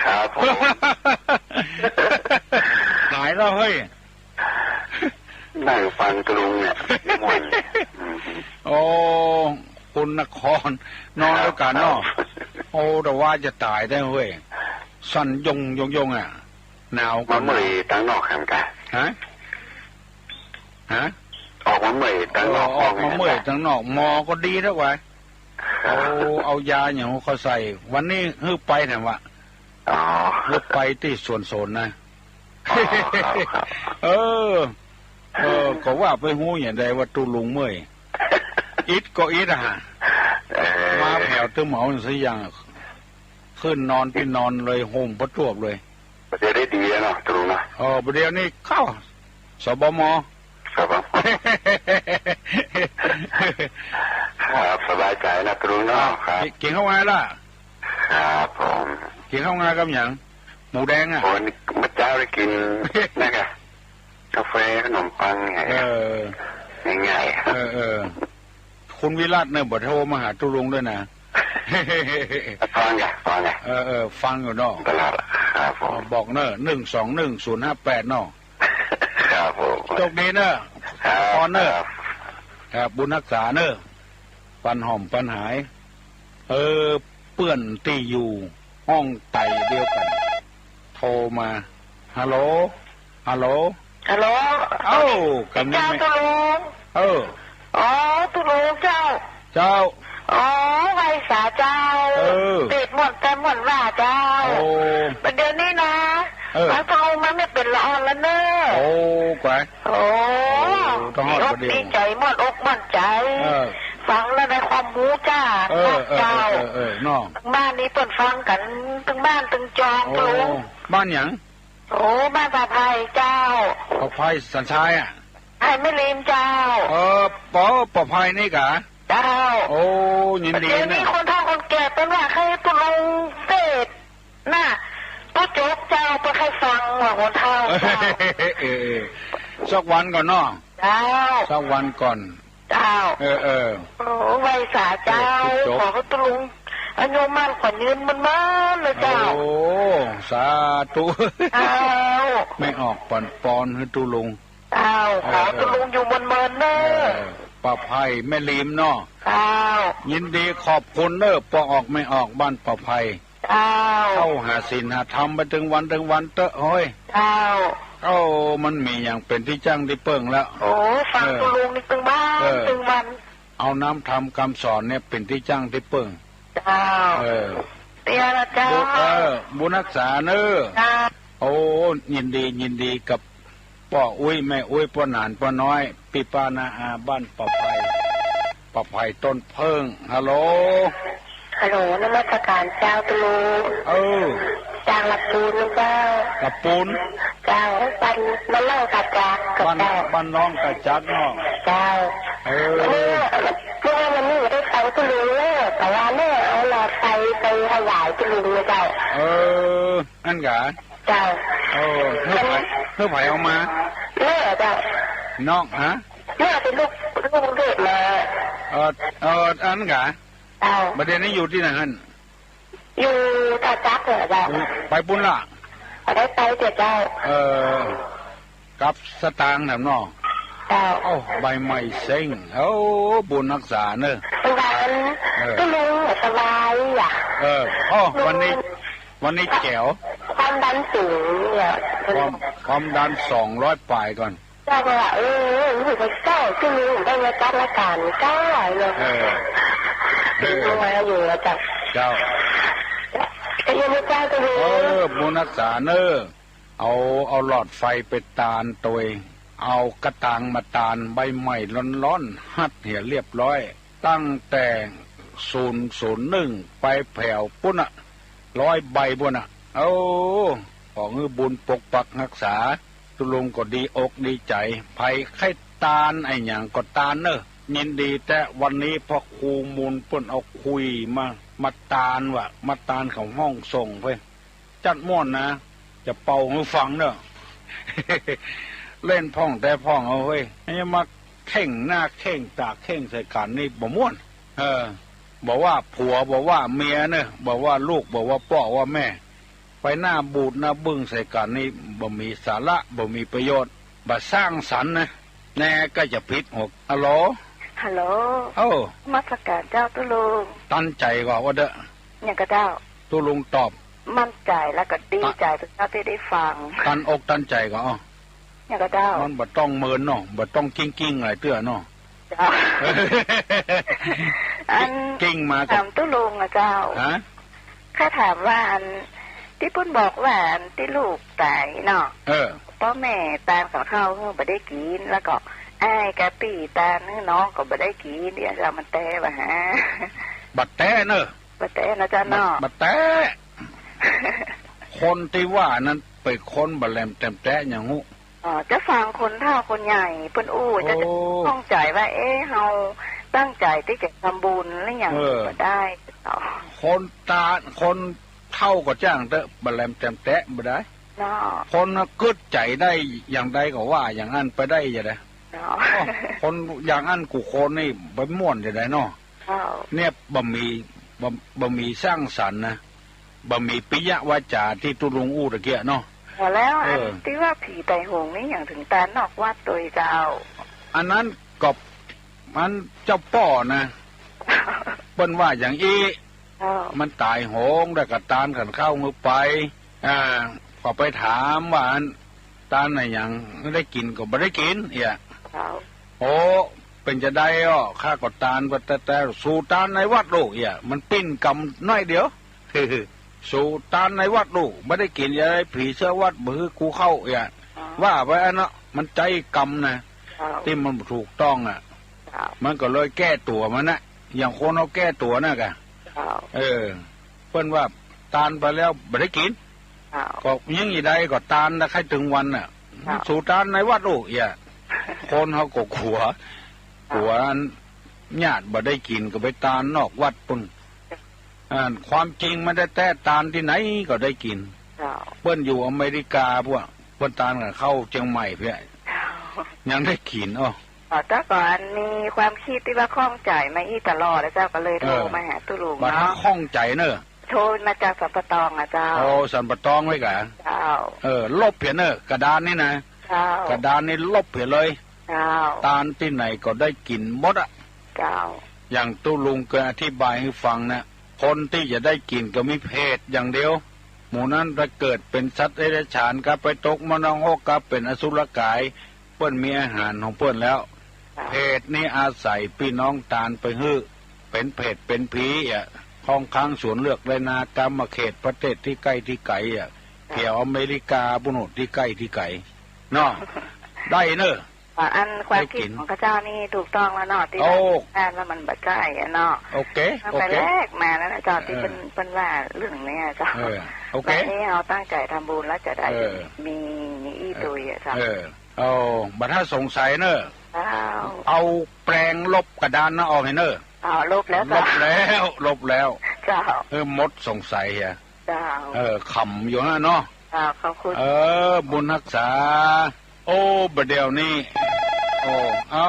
ครับผม หายแล้วเฮ้ย นั่งฟังตุ๊ลุงเนี่ย ม่วน อืม โอ้ คุณนคร นอนตวยกั๋นเนาะ ครับ โอ้ ตะวาดจะต๋ายแต๊เฮ้ย สั่นยงยงยงอะ หนาวก็หนาว มาเมื่อยตางนอกหันกา ฮะ ฮะ ออกมาเมื่อยตางนอก เออ ออกมาเมื่อยตางนอก หมอก็ดีแล้ววะ ครับ โอ้ เอายาหยังหื้อข้อยใส่ วันนี้หื้อไปแหนวะ อ๋อ หื้อไปตี้สวนโสนนะ อ๋อ ครับ ครับ เออ เออ ก็ว่าไปฮู้จะใดว่าตุ๊ลุงเมื่อย อิดก็อิดอะฮะ เออ มาแผวตึงเหมาสักอย่าง ขึ้นนอนตี้นอนเลย ห่มผ้าตวบเลย บ่าเดี่ยวได้ดีแล้วเนาะ ตุ๊ลุงเนาะ เออ บ่าเดี่ยวนี้เข้า สบม สบม ครับ สบายใจ๋นะตุ๊ลุงเนาะ ครับ กิ๋น กิ๋นข้าวไงล่ะ ครับผม กิ๋นข้าวไงกับหยัง หมูแดงอะ โอ้ นี่เมื่อเจ๊าได้กิ๋น นั่นไง ก๋าแฟ ขนมปังไง เออ ง่ายๆ เออ เออ คุณวิรัตน์เนี่ยบ่โทรมาหาตุ๊ลุงด้วยนะ ฟังไง ฟังไง เออ เออ ฟังอยู่เนาะ ตลอดอะ ครับผม บอกเนาะ หนึ่งสองหนึ่งศูนย์ห้าแปดเนาะ ครับผม โชคดีเนาะ ครับ พรเนาะ ครับ ครับ บุญฮักษาเนาะ ปันหอมปันหาย เออ เปื้อนตี้อยู่ห้องไตเดียวกั๋น โทรมา ฮัลโหล ฮัลโหล ฮัลโหล เอ้า กำนี้ เจ้าตุ๊ลุง เออ อ๋อ ตุ๊ลุงเจ้า เจ้า อ๋อ ไหว้สาเจ้า เออ เตียดม่วนแต๊ม่วนว่าเจ้า โอ้ บ่าเดี่ยวนี้นะ เออ เอาตุ๊ลุงมาเนี่ยเป๋นละอ่อนแล้วเน่อ โอ้ กว่า โอ้ โอ้ ต้องฮอด ดีอก บ่าเดี่ยว ดีใจ๋ ม่วนอกม่วนใจ๋ เออ ฟังแล้วได้ความฮู้จ้า เออ เออ เจ้า เออ เออ เออ เนาะ บ้านนี้เปิ้นฟังกั๋น ตึงบ้านตึงจอง โอ้ ตุ๊ลุง บ้านหยัง โอ้ บ้านป่าไผ่เจ้า ป่าไผ่สันทรายอะ ไผ่แม่ริมเจ้า เออ ป่า ป่าไผ่นี่กา เจ้า โอ้ ยินดีนะ เดี๋ยวนี้คนเฒ่าคนแก่เปิ้นว่าใค่ตุ๊ลุงเตียดน่ะ ตุ๊จกเจ้า เปิ้นใค่ฟังว่าคนเฒ่าเจ้า เออ เออ สักวันก่อนเนาะ เจ้า สักวันก่อน เจ้า เออ เออ โอ้ ไหว้สาเจ้า เออ ตุ๊จก ขอตุ๊ลุง อายุมั่นขวัญยืนเมินๆ เลยเจ้า โอ้ สาธุ เจ้า แม่ออกปั๋นปอนหื้อตุ๊ลุง เจ้า ขอตุ๊ลุงอยู่เมินๆ เน่อ เออ ป้าไพแม่ริมเนาะ เจ้า ยินดีขอบคุณเน่อ ป้อออกแม่ออกบ้านป้าไพ เจ้า เข้าหาศีลหาธรรมไปตึงวันตึงวันเต๊อะเฮ้ย เจ้า เอ้า มันมีหยังเป๋นตี้จั้งตี้เปิ้งแล้ว โอ้ ฟังตุ๊ลุงนี่ตึงวันตึงวัน เอาน้ำธรรมกำสอนเนี่ยเป๋นตี้จั้งตี้เปิ้ง เจ้า เออ เตี้ยละเจ้า บุ เออ บุญฮักษาเน่อ เจ้า โอ้ ยินดี ยินดีกับป้ออุ๊ย แม่อุ๊ย ป้อหนาน ป้อน้อย ปี้ป้าน้าอาบ้านป้าไพ ป้าไพต้นเผิ้ง ฮัลโหล ฮัลโหล นมัสการเจ้าตุ๊ลุง เออ จากละปูนนะเจ้า ละปูน เจ้า บ้าน บ้านน้องตาจักกับ บ้าน เจ้า บ้านน้องตาจักเนาะ เจ้า เออ เนี่ย เมื่อวันนี้ได้ฟังตุ๊ลุงเน่อ แต่ว่าเน่อเอาหลอดไฟไปถวายตุ๊ลุงนะเจ้า เออ อั้นกา เจ้า เออ หื้อใผ หื้อใผเอามา เน่อเจ้า น้อง ฮะ เน่อเป๋นลูก ลูกเด็กมา เออ เออ อั้นกา เจ้า บ่าเดี่ยวนี้อยู่ตี้ไหนหั้น อยู่ตาจักเน่อเจ้า ไปปู้นละ บ่ได้ไปเตี้ยเจ้า เออ กับสตางค์น่ะเนาะ เจ้า เอ้า ใบไม้เซ้ง เอ้า บุญฮักษาเน่อ เปิ้นว่าอัน เออ ตุ๊ลุงสบายอะ เออ อ้อ วันนี้ วันนี้แจ๋ว ความดันสูงเนี่ย ความ ความดันสองร้อยป๋ายก่อน เจ้าก็ว่า เออ ลูกเจ้าตุ๊ลุงได้มาจัดรายก๋านเจ้าเนาะ เออ เออ มาอยู่แล้วเจ้า เจ้า ก็ยังไม่เจ้าตุ๊ลุง เออ บุญฮักษาเน่อ เอา เอาหลอดไฟไปตานตวย เอากระตางมาตาน ใบไม้ร้อนๆ หัดเหียเรียบร้อย ตั้งแต่ศูนย์ศูนย์หนึ่ง ไปแผวปู้นน่ะ ร้อยใบปู้นน่ะ โอ้ ขอหื้อบุญปกปักฮักษา ตุ๊ลุงก็ดีอกดีใจ๋ ใผใค่ตานอะหยังก็ตานเน่อ ยินดีแต๊ วันนี้พระครูมูลเปิ้นเอาขลุยมา มาตานว่ะ มาตานเขาห้องส่งไป จัดม่วนนะ จะเป่าหื้อฟังเน่อ เล่นพ่องแต๊พ่องเอาเฮ้ย อย่ามาเข่งหน้าเข่งต๋าเข่งใส่กั๋นนี่บ่ม่วน เออ บ่ว่าผัว บ่ว่าเมียเน่อ บ่ว่าลูก บ่ว่าป้อว่าแม่ ไปหน้าบูดหน้าบึ้งใส่กั๋นนี่ บ่มีสาระ บ่มีประโยชน์ บ่สร้างสรรค์นะ แน่ก็จะผิดหก ฮัลโหล ฮัลโหล เอ้า นมัสการเจ้าตุ๊ลุง ตันใจ๋ก่อว่าเต๊อะ หยังก่อเจ้า ตุ๊ลุงตอบ มั่นใจ๋แล้วก็ดีใจ๋ ตัน เจ้าตี้ได้ฟัง ตันอกตันใจ๋ก่อ อ้อ หยังก่อเจ้า มันบ่ต้องเมินเนาะ บ่ต้องกิ้งๆ หลายเตื้อเนาะ เจ้า อัน กิ้งมาก่อ ถามตุ๊ลุงอะเจ้า ฮะ ข้าถามว่าอันตี้เปิ้นบอกว่าอันตี้ลูกต๋ายเนาะ เออ ป้อแม่ตานกับข้าวหื้อบ่ได้กิ๋น แล้วก็อ้ายกับปี้ตานหื้อน้องก็บ่ได้กิ๋น เดี๋ยวจะเอามันแต๊บ่ฮะ บ่แต๊เน่อ บ่แต๊นะเจ้าเนาะ บ่ บ่แต๊ คนตี้ว่านั้นเป๋นคนบ่แหลมแจ่มแต๊หยังฮู้ อ๋อ จะฟังคนเฒ่าคนใหญ่เปิ้นอู้ จะ โอ้ จะข้องใจ๋ว่า เอ๊ะ เฮาตั้งใจ๋ตี้จะทำบุญหรือหยัง เออ บ่ได้เนาะ คนตา คนเฒ่าก็จ้างเต๊อะ บ่แหลมแจ่มแต๊บ่ได้ เนาะ คนกึ๊ดใจ๋ได้อย่างใดก็ว่าอย่างอั้นไปได้จะได้ เนาะ อ้อ คนอย่างอั้นกู้คนนี่ไปม่วนจะได้เนาะ เจ้า เนี่ยบ่มี บ่ บ่มีสร้างสรรค์นะ บ่มีปิยวาจ๋าตี้ตุ๊ลุงอู้ตะเกียะเนาะ เออ แล้วอัน เออ ตี้ว่าผีไต๋โหงนี่หยังเถิงตานนอกวัดตวยเจ้า อันนั้นก็ อันเจ้าป้อนะ เปิ้นว่าอย่างอี้ เจ้า มันต๋ายโหง แล้วก็ตานขันข้าวหื้อไป อ่า ก็ไปถามว่าอัน ตานอะหยัง ได้กิ๋นก็บ่ได้กิ๋น เอี้ย เจ้า โอ้ เป๋นจะใดอ้อ ข้าก็ตานไปแต่ แต่สูตานในวัดลูก เอี้ย มันปิ้นกำน้อยเดียว สูตานในวัดลูก บ่ได้กิ๋นจะใด ผีเสื้อวัดบ่หื้อกูเข้า เอี้ย อ๋อ ว่าไปอันเนาะ มันใจ๊กำนะ เจ้า ตี้มันบ่ถูกต้องอะ เจ้า มันก็เลยแก้ตั๋วมันนะ อย่างคนเฮาแก้ตั๋วนะกะ เจ้า เออ เปิ้นว่าตานไปแล้วบ่ได้กิ๋น เจ้า ก็ยังอีใดก็ตานนะ ใค่เถิงวันน่ะ เจ้า สูตานในวัดลูก เอี้ย คนเฮาก็กั๋ว เจ้า กั๋วอันญาติบ่ได้กิ๋นก็ไปตานนอกวัดปู้น อ่า ความจริงมันแต๊ๆ ตานตี้ไหนก็ได้กิ๋น เจ้า เปิ้นอยู่อเมริกาพวก เปิ้นตานกับข้าวเจียงใหม่เพี้ย เจ้า ยังได้กิ๋น อ้อ อ๋อ เจ้า ก็อันมีความกึ๊ดตี้ว่าข้องใจ๋มาอี้ตลอดนะเจ้า ก็เลยโทร เออ มาหาตุ๊ลุง บ่าถ้า เนาะ ข้องใจ๋เน่อ โทรมาจากสันป่าตองอะเจ้า โอ้ สันป่าตองไว้ก่า เจ้า เออ ลบเหียเน่อ กระดานนี่นะ เจ้า กระดานนี่ลบเหียเลย เจ้า ตานตี้ไหนก็ได้กิ๋นหมดอะ เจ้า อย่างตุ๊ลุงเกยอธิบายหื้อฟังนะ คนตี้จะได้กิ๋นก็มีเปรตอย่างเดียว หมู่นั้นถ้าเกิดเป๋นสัตว์เดรัจฉานก็ไปตกมนรกก็เป๋นอสุรกาย เปิ้นมีอาหารของเปิ้นแล้ว เปรตนี่อาศัยปี้น้องตานไปหื้อ เป๋นเปรตเป๋นผีอะ ข้องค้างสวนเลือกไฮ่นา กามาเขตประเทศตี้ใก้ตี้ไก๋อะ แถวอเมริกาปู้นตี้ใก้ตี้ไก๋ เนาะ ได้เน่อ อ่า อันความกึ๊ดของข้าเจ้านี่ถูกต้องแล้วเนาะ ตี้ โอ้ ว่า ว่ามันบ่ใจ้อะเนาะ โอเค มันไป โอเค แลกมาแล้วนะเจ้า ตี้ เออ เปิ้น เปิ้นว่าเรื่องเนี้ยเจ้า เออ โอเค วันนี้เฮาตั้งใจ๋ทำบุญแล้วจะได้ เออ มี มีอี้ตุยอะเจ้า เออ เอา บ่าถ้าสงสัยเน่อ เจ้า เอาแปรงลบกระดานนะออกหื้อเน่อ เอา ลบแล้ว ล เจ้า บแล้ว ลบแล้ว เจ้า เออ หมดสงสัยเหีย เจ้า เออ ขำอยู่นะเนาะ เจ้า ขอบคุณ เออ บุญฮักษา โอ้ บ่าเดี่ยวนี้ โอ้ เอา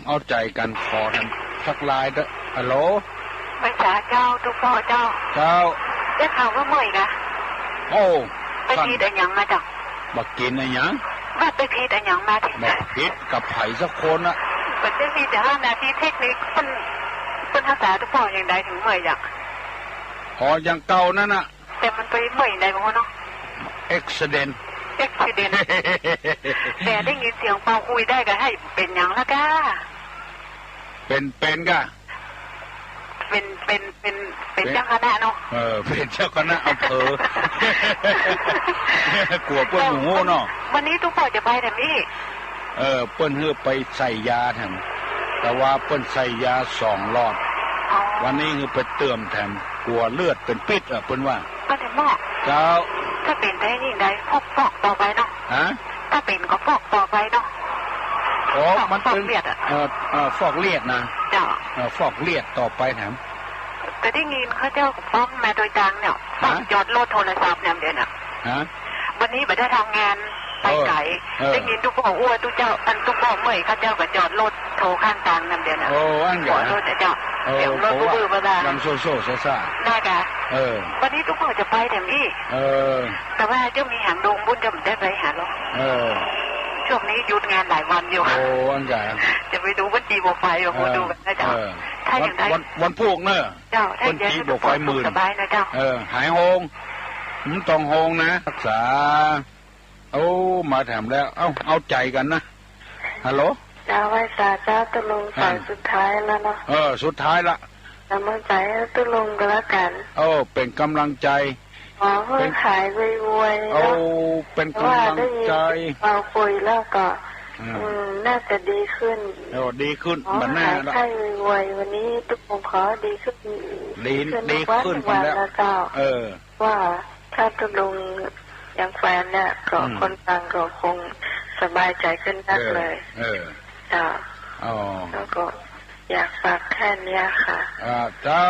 เอาใจ๋กั๋น ขอกั๋นสักลายเต๊อะ ฮัลโหล ไหว้สาเจ้าตุ๊ป้อเจ้า เจ้า ได้ข่าวว่าเมื่อยนะ โอ้ ไปผิดอะหยังมาเจ้า บ่ากิ๋นอะหยัง ว่าไปผิดอะหยังมา บ่าผิดกับใผสักคนอะ บ่าได้ผิด แต่ว่าหน้าตี้เทคนิคเปิ้น เปิ้นฮักษาตุ๊ป้ออย่างใดถึงเมื่อยอย่าง อ๋อ อย่างเก่านั่นน่ะ แต่มันไปเมื่อยอย่างใดบ่ฮู้เนาะ เอ็กซิเดนต์ เอ็กซิเดนต์ แต่ได้ยินเสียงเป่าขลุ่ยได้ก็หื้อเป๋นหยังละก้า เป๋น เป๋นก้า เป๋น เป๋น เป๋น เป๋น เป๋นเจ้าคณะเนาะ เออ เป๋นเจ้าคณะอำเภอ กั๋วเปิ้นบ่ฮู้เนาะ วันนี้ตุ๊ป้อจะไปแถมอี้ เออ เปิ้นหื้อไปใส่ยาแถม แต่ว่าเปิ้นใส่ยาสองหลอด อ๋อ วันนี้หื้อไปเติมแถม กั๋วเลือดเป๋นปิ๊ดอะ เปิ้นว่า ก็แถมหมอ เจ้า ถ้าเป๋นได้อย่างใด ฟอก ฟอกต่อไปเนาะ ฮะ ถ้าเป๋นก็ฟอกต่อไปเนาะ อ๋อ ฟอก มันเป๋น ฟอกเลือดอะ เอ่อ เอ่อ ฟอกเลือดนะ เจ้า เอ่อ ฟอกเลือดต่อไปแถม ก็ได้ยินเขาเจ้าก็ฟ้องมาโดยตรงเนี่ย ฮะ ฟ้องจอดรถโทรศัพท์เนี่ยเดี๋ยวนี้ ฮะ วันนี้บ่ได้ทำงานไปไก๋ เออ เออ ได้ยินตุ๊ป้ออู้ว่าตุ๊เจ้า อันตุ๊ป้อเมื่อย เขาเจ้าก็จอดรถโทรข้างตางนั่นเดี๋ยวนี้ โอ้ อั้นกะ ขอโทษนะเจ้า เออ เดี๋ยวรถ เพราะว่า ก็เบอร์บ่ได้ ยังโซ่ๆซ่าๆ น่ากะ เออ วันนี้ตุ๊ป้อจะไปแถมอี้ เออ แต่ว่าเจ้ามีหางดงปู้นจะบ่ได้ไปหาหรอก เออ ช่วงนี้หยุดงานหลายวันอยู่ โอ้ อั้นกะ จะไปดูวันจีบั้งไฟอยู่ เออ ดูกั๋นนะเจ้า เออ ถ้าอย่างใด วัน วัน วันพูกเน่อ เจ้า ถ้าอย่างใด วันจีบั้งไฟหมื่น สบายนะเจ้า เออ หายโฮง บ่ต้องโฮงนะ ฮักษา โอ้ มาแถมแล้ว เอ้า เอาใจ๋กั๋นนะ ฮัลโหล เจ้า ไหว้สาเจ้าตุ๊ลุง อ่า สายสุดท้ายแล้วเนาะ เออ สุดท้ายละ เป๋นก๋ำลังใจ๋หื้อตุ๊ลุงก็แล้วกั๋น เออ เป๋นก๋ำลังใจ๋ ขอหื้อหายไวๆ เนาะ โอ้ เป๋นก๋ำลังใจ๋ ว่าได้ยินเป่าขลุ่ยแล้วก็ อืม อืม น่าจะดีขึ้น เออ ดีขึ้น ขอ บ่าแน่ หาย ละ ไข้ไวๆ วันนี้ตุ๊ลุงขอดีขึ้น ดี ดีขึ้น ดีขึ้น ทุกวัน ทุกวัน มาแล้ว แล้วเจ้า เออ ว่าถ้าตุ๊ลุงยังแขวนเนี่ย ก็ อืม คนฟังก็คงสบายใจ๋ขึ้นนัก เออ เลย เออ เจ้า อ๋อ แล้วก็อยากฝากแค่เนี้ยค่ะ อ่า เจ้า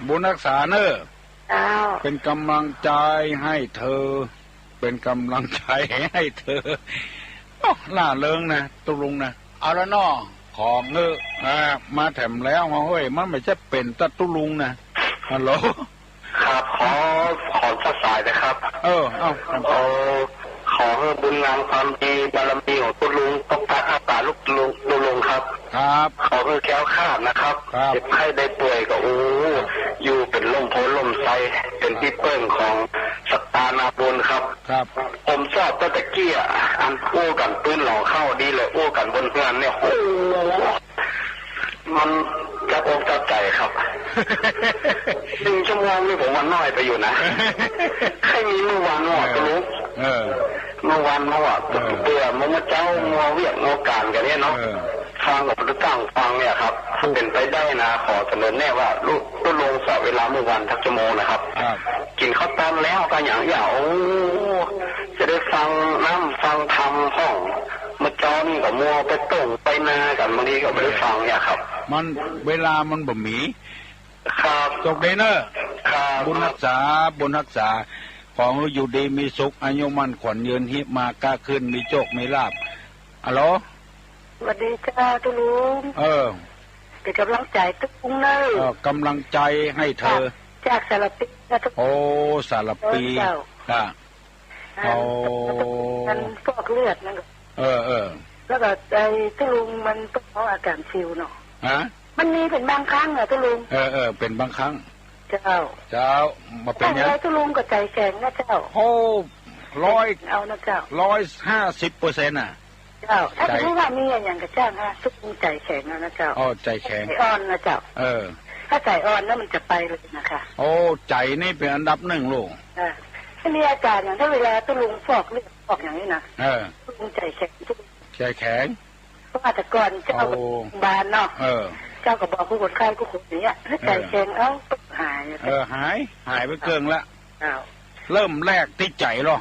บุญฮักษาเน่อ เจ้า เป๋นก๋ำลังใจ๋หื้อเธอ เป๋นก๋ำลังใจ๋หื้อเธอ โอ้ ร่าเริงนะ ตุ๊ลุงนะ เอาละเนาะ ขอเถอะ อ่า มาแถมแล้ว เฮ้ย มันบ่ใจ้เป๋นแต่ตุ๊ลุงนะ ฮัลโหล ครับ ขอ ขอสักสายนะครับ เออ เอ้า เออ ขอหื้อบุญงามความดีบารมีของตุ๊ลุงปกปักรักษาลูกตุ๊ลุง ตุ๊ลุงครับ ครับ ขอหื้อแคล้วคลาดนะครับ ครับ เจ็บไข้ได้ป่วยก็ โอ้ ครับ อยู่เป๋นร่มโพธิ์ร่มไทร เป๋นตี้เปิ้งของศรัทธานาบุญครับ ครับ ผมชอบตั้งแต่กี้อะ อันอู้กั๋นปื้นหลองเข้าดีเลย อู้กั๋นบนเฮือนเนี่ย โอ้ มันจับอกจับใจ๋ครับ หนึ่งชั่วโมงนี่ผมว่าน้อยไปอยู่นะ ใค่มีเมื่อวานเนาะ เออ ตุ๊ลุง เออ เมื่อวานเนาะ เออ เปื้อเมื่อเจ๊า เออ มัวเวียกมัวก๋านกั๋นเนี่ยเนาะ เออ ฟังก็บ่ได้ตั้งฟังเนี่ยครับ ถูก ถ้าเป๋นไปได้นะ ขอเสนอแนะว่า ตุ๊ลุง ตุ๊ลุงสละเวลาเมื่อวานสักชั่วโมงนะครับ ครับ กิ๋นข้าวต้มแล้วก็อย่าง อย่าง โอ้ จะได้ฟังน้ำฟังธรรมพ่อง เมื่อเจ๊านี่ก็มัวไปต้งไปนากั๋น บางทีก็บ่ได้ฟังเนี่ยครับ มัน เวลามันบ่มี ครับ โชคดีเน่อ ครับ บุญฮักษา บุญฮักษา ขอหื้ออยู่ดีมีสุข อายุมั่นขวัญยืน หิมาก้าขึ้น มีโชคมีลาภ ฮัลโหล สวัสดีเจ้าตุ๊ลุง เออ เป๋นก๋ำลังใจ๋ตุ๊ลุงเน่อ เออ ก๋ำลังใจ๋หื้อเธอ จาก จากสารภีนะตุ๊ลุง โอ้ สารภี เจ้า อ่ะ อัน โอ้ อันฟอกเลือดนั่นก็ เออ เออ แล้วก็ไอ้ตุ๊ลุงมันต้องเอาอาก๋านซิวเนาะ ฮะ มันมีเป๋นบางครั้งอะตุ๊ลุง เออ เออ เป๋นบางครั้ง เจ้า เจ้า บ่เป๋นหยัง ถ้าไงตุ๊ลุงก็ใจ๋แข็งนะเจ้า โอ้ ร้อย เอานะเจ้า ร้อยห้าสิบเปอร์เซ็นต์ น่ะ เจ้า ถ้า ใจ๋ สมมุติว่ามีอะหยังกระจ้างฮะ ตุ๊ลุงใจ๋แข็งเอานะเจ้า อ๋อ ใจ๋แข็ง ใจ๋อ่อนนะเจ้า เออ ถ้าใจ๋อ่อนแล้วมันจะไปเลยนะคะ โอ้ ใจ๋นี่เป๋นอันดับหนึ่งลูก เออ ถ้ามีอาก๋านอย่างถ้าเวลาตุ๊ลุงฟอกเลือดฟอกอย่างนี้นะ เออ ตุ๊ลุงใจ๋แข็ง ตุ๊ลุง ใจ๋แข็ง เพราะว่าแต่ก่อนเจ้า โอ้ บานเนาะ เออ เจ้าก็บอกกู้คนไข้กู้คนอย่างเงี้ย ถ้าใจ๋แข็ง เออ เอ้า หาย เออ หาย หายไปเกิ่งละ เจ้า เริ่มแรกตี้ใจ๋ลอ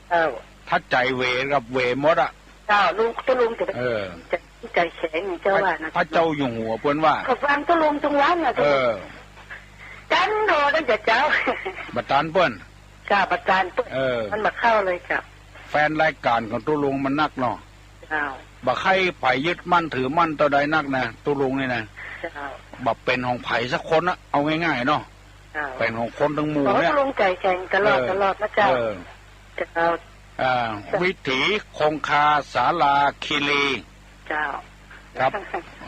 เจ้า ถ้าใจ๋เหวกับเหวหมดอะ เจ้า ลุง ตุ๊ลุงจะ เออ จะใจ๋แข็งอย่างเจ้าว่านะ พระเจ้าอยู่หัวเปิ้นว่า ก็ฟังตุ๊ลุงตึงวันน่ะ เออ ตันโดตั้งแต่เจ๊า บ่ตันเปิ้น เจ้า บ่ตันเปิ้น เออ มันบ่เข้าเลยเจ้า แฟนรายก๋านของตุ๊ลุงมันนักเนาะ เจ้า บ่ใค่ใผยึดมั่นถือมั่นเต้าใดนักนะ ตุ๊ลุงนี่นะ เจ้า บ่เป๋นของใผสักคนนะ เอาง่ายๆ เนาะ เจ้า เป๋นของคนตึงหมู่เนี่ย ตุ๊ลุงใจ๋แข็งตลอด เออ ตลอดนะเจ้า เออ เจ้า อ่า เจ้า วิถีคงคาสาราคีรี เจ้า ครับ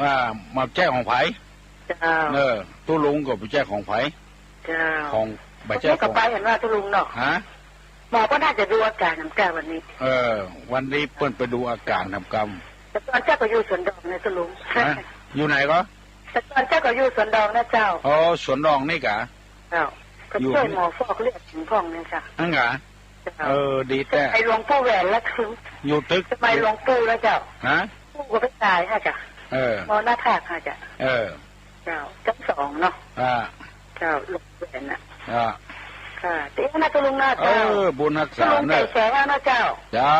อ่า บ่ใจ้ของใผ เจ้า เออ ตุ๊ลุงก็บ่ใจ้ของใผ เจ้า ของ บ่ใจ้ของ ก็ไปหันว่าตุ๊ลุงเนาะ ฮะ หมอก็น่าจะดูอาก๋านนำเจ้าวันนี้ เออ วันนี้เปิ้นไปดูอาก๋านนำกำ แต่ก่อนเจ้าก็อยู่สวนดอกนะตุ๊ลุง ฮะ อยู่ไหนก็ แต่ก่อนเจ้าก็อยู่สวนดอกนะเจ้า อ๋อ สวนดอกนี่กะ เจ้า ก็ อยู่ ช่วยหมอฟอกเลือดถึงพ่องเนี่ยค่ะ อั้นกะ เจ้า เออ ดีแต๊ สมัยหลวงปู่แหวนแล้วคือ อยู่ตึก สมัยหลวงปู่แล้วเจ้า ฮะ ปู่ก็ไปต๋ายฮะเจ้า เออ มรณภาพฮะเจ้า เออ เจ้า จั้นสองเนาะ อ่า เจ้า หลวงปู่แหวนน่ะ อ่า ค่ะ เตี้ยนะตุ๊ลุงนะเจ้า เออ บุญฮักษา ตุ๊ลุง เน่อ ใจ๋แข็งเอานะเจ้า เจ้า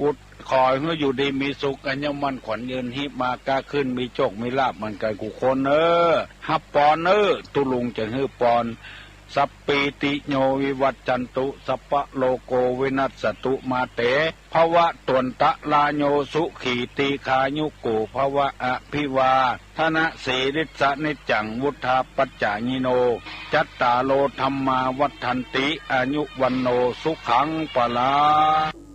อุด ขอหื้ออยู่ดีมีสุข อายุมั่นขวัญยืน ฮีบมาก้าขึ้น มีโจคมีลาภเหมือนกั๋นกู้คนเน่อ ฮับปอนเน่อ ตุ๊ลุงจะหื้อปอน สัพพีติโยวิวัชชันตุ สัพพะโรโควินัสสะตุ มาเต ภวัตวันตะราโย สุขีทีฆายุโกภวะ อภิวาทะนะสีลิสสะนิจจัง วุฑฒาปัจจายิโน จัตตาโรธัมมาวัฑฒันติ อายุวัณโณสุขังพลัง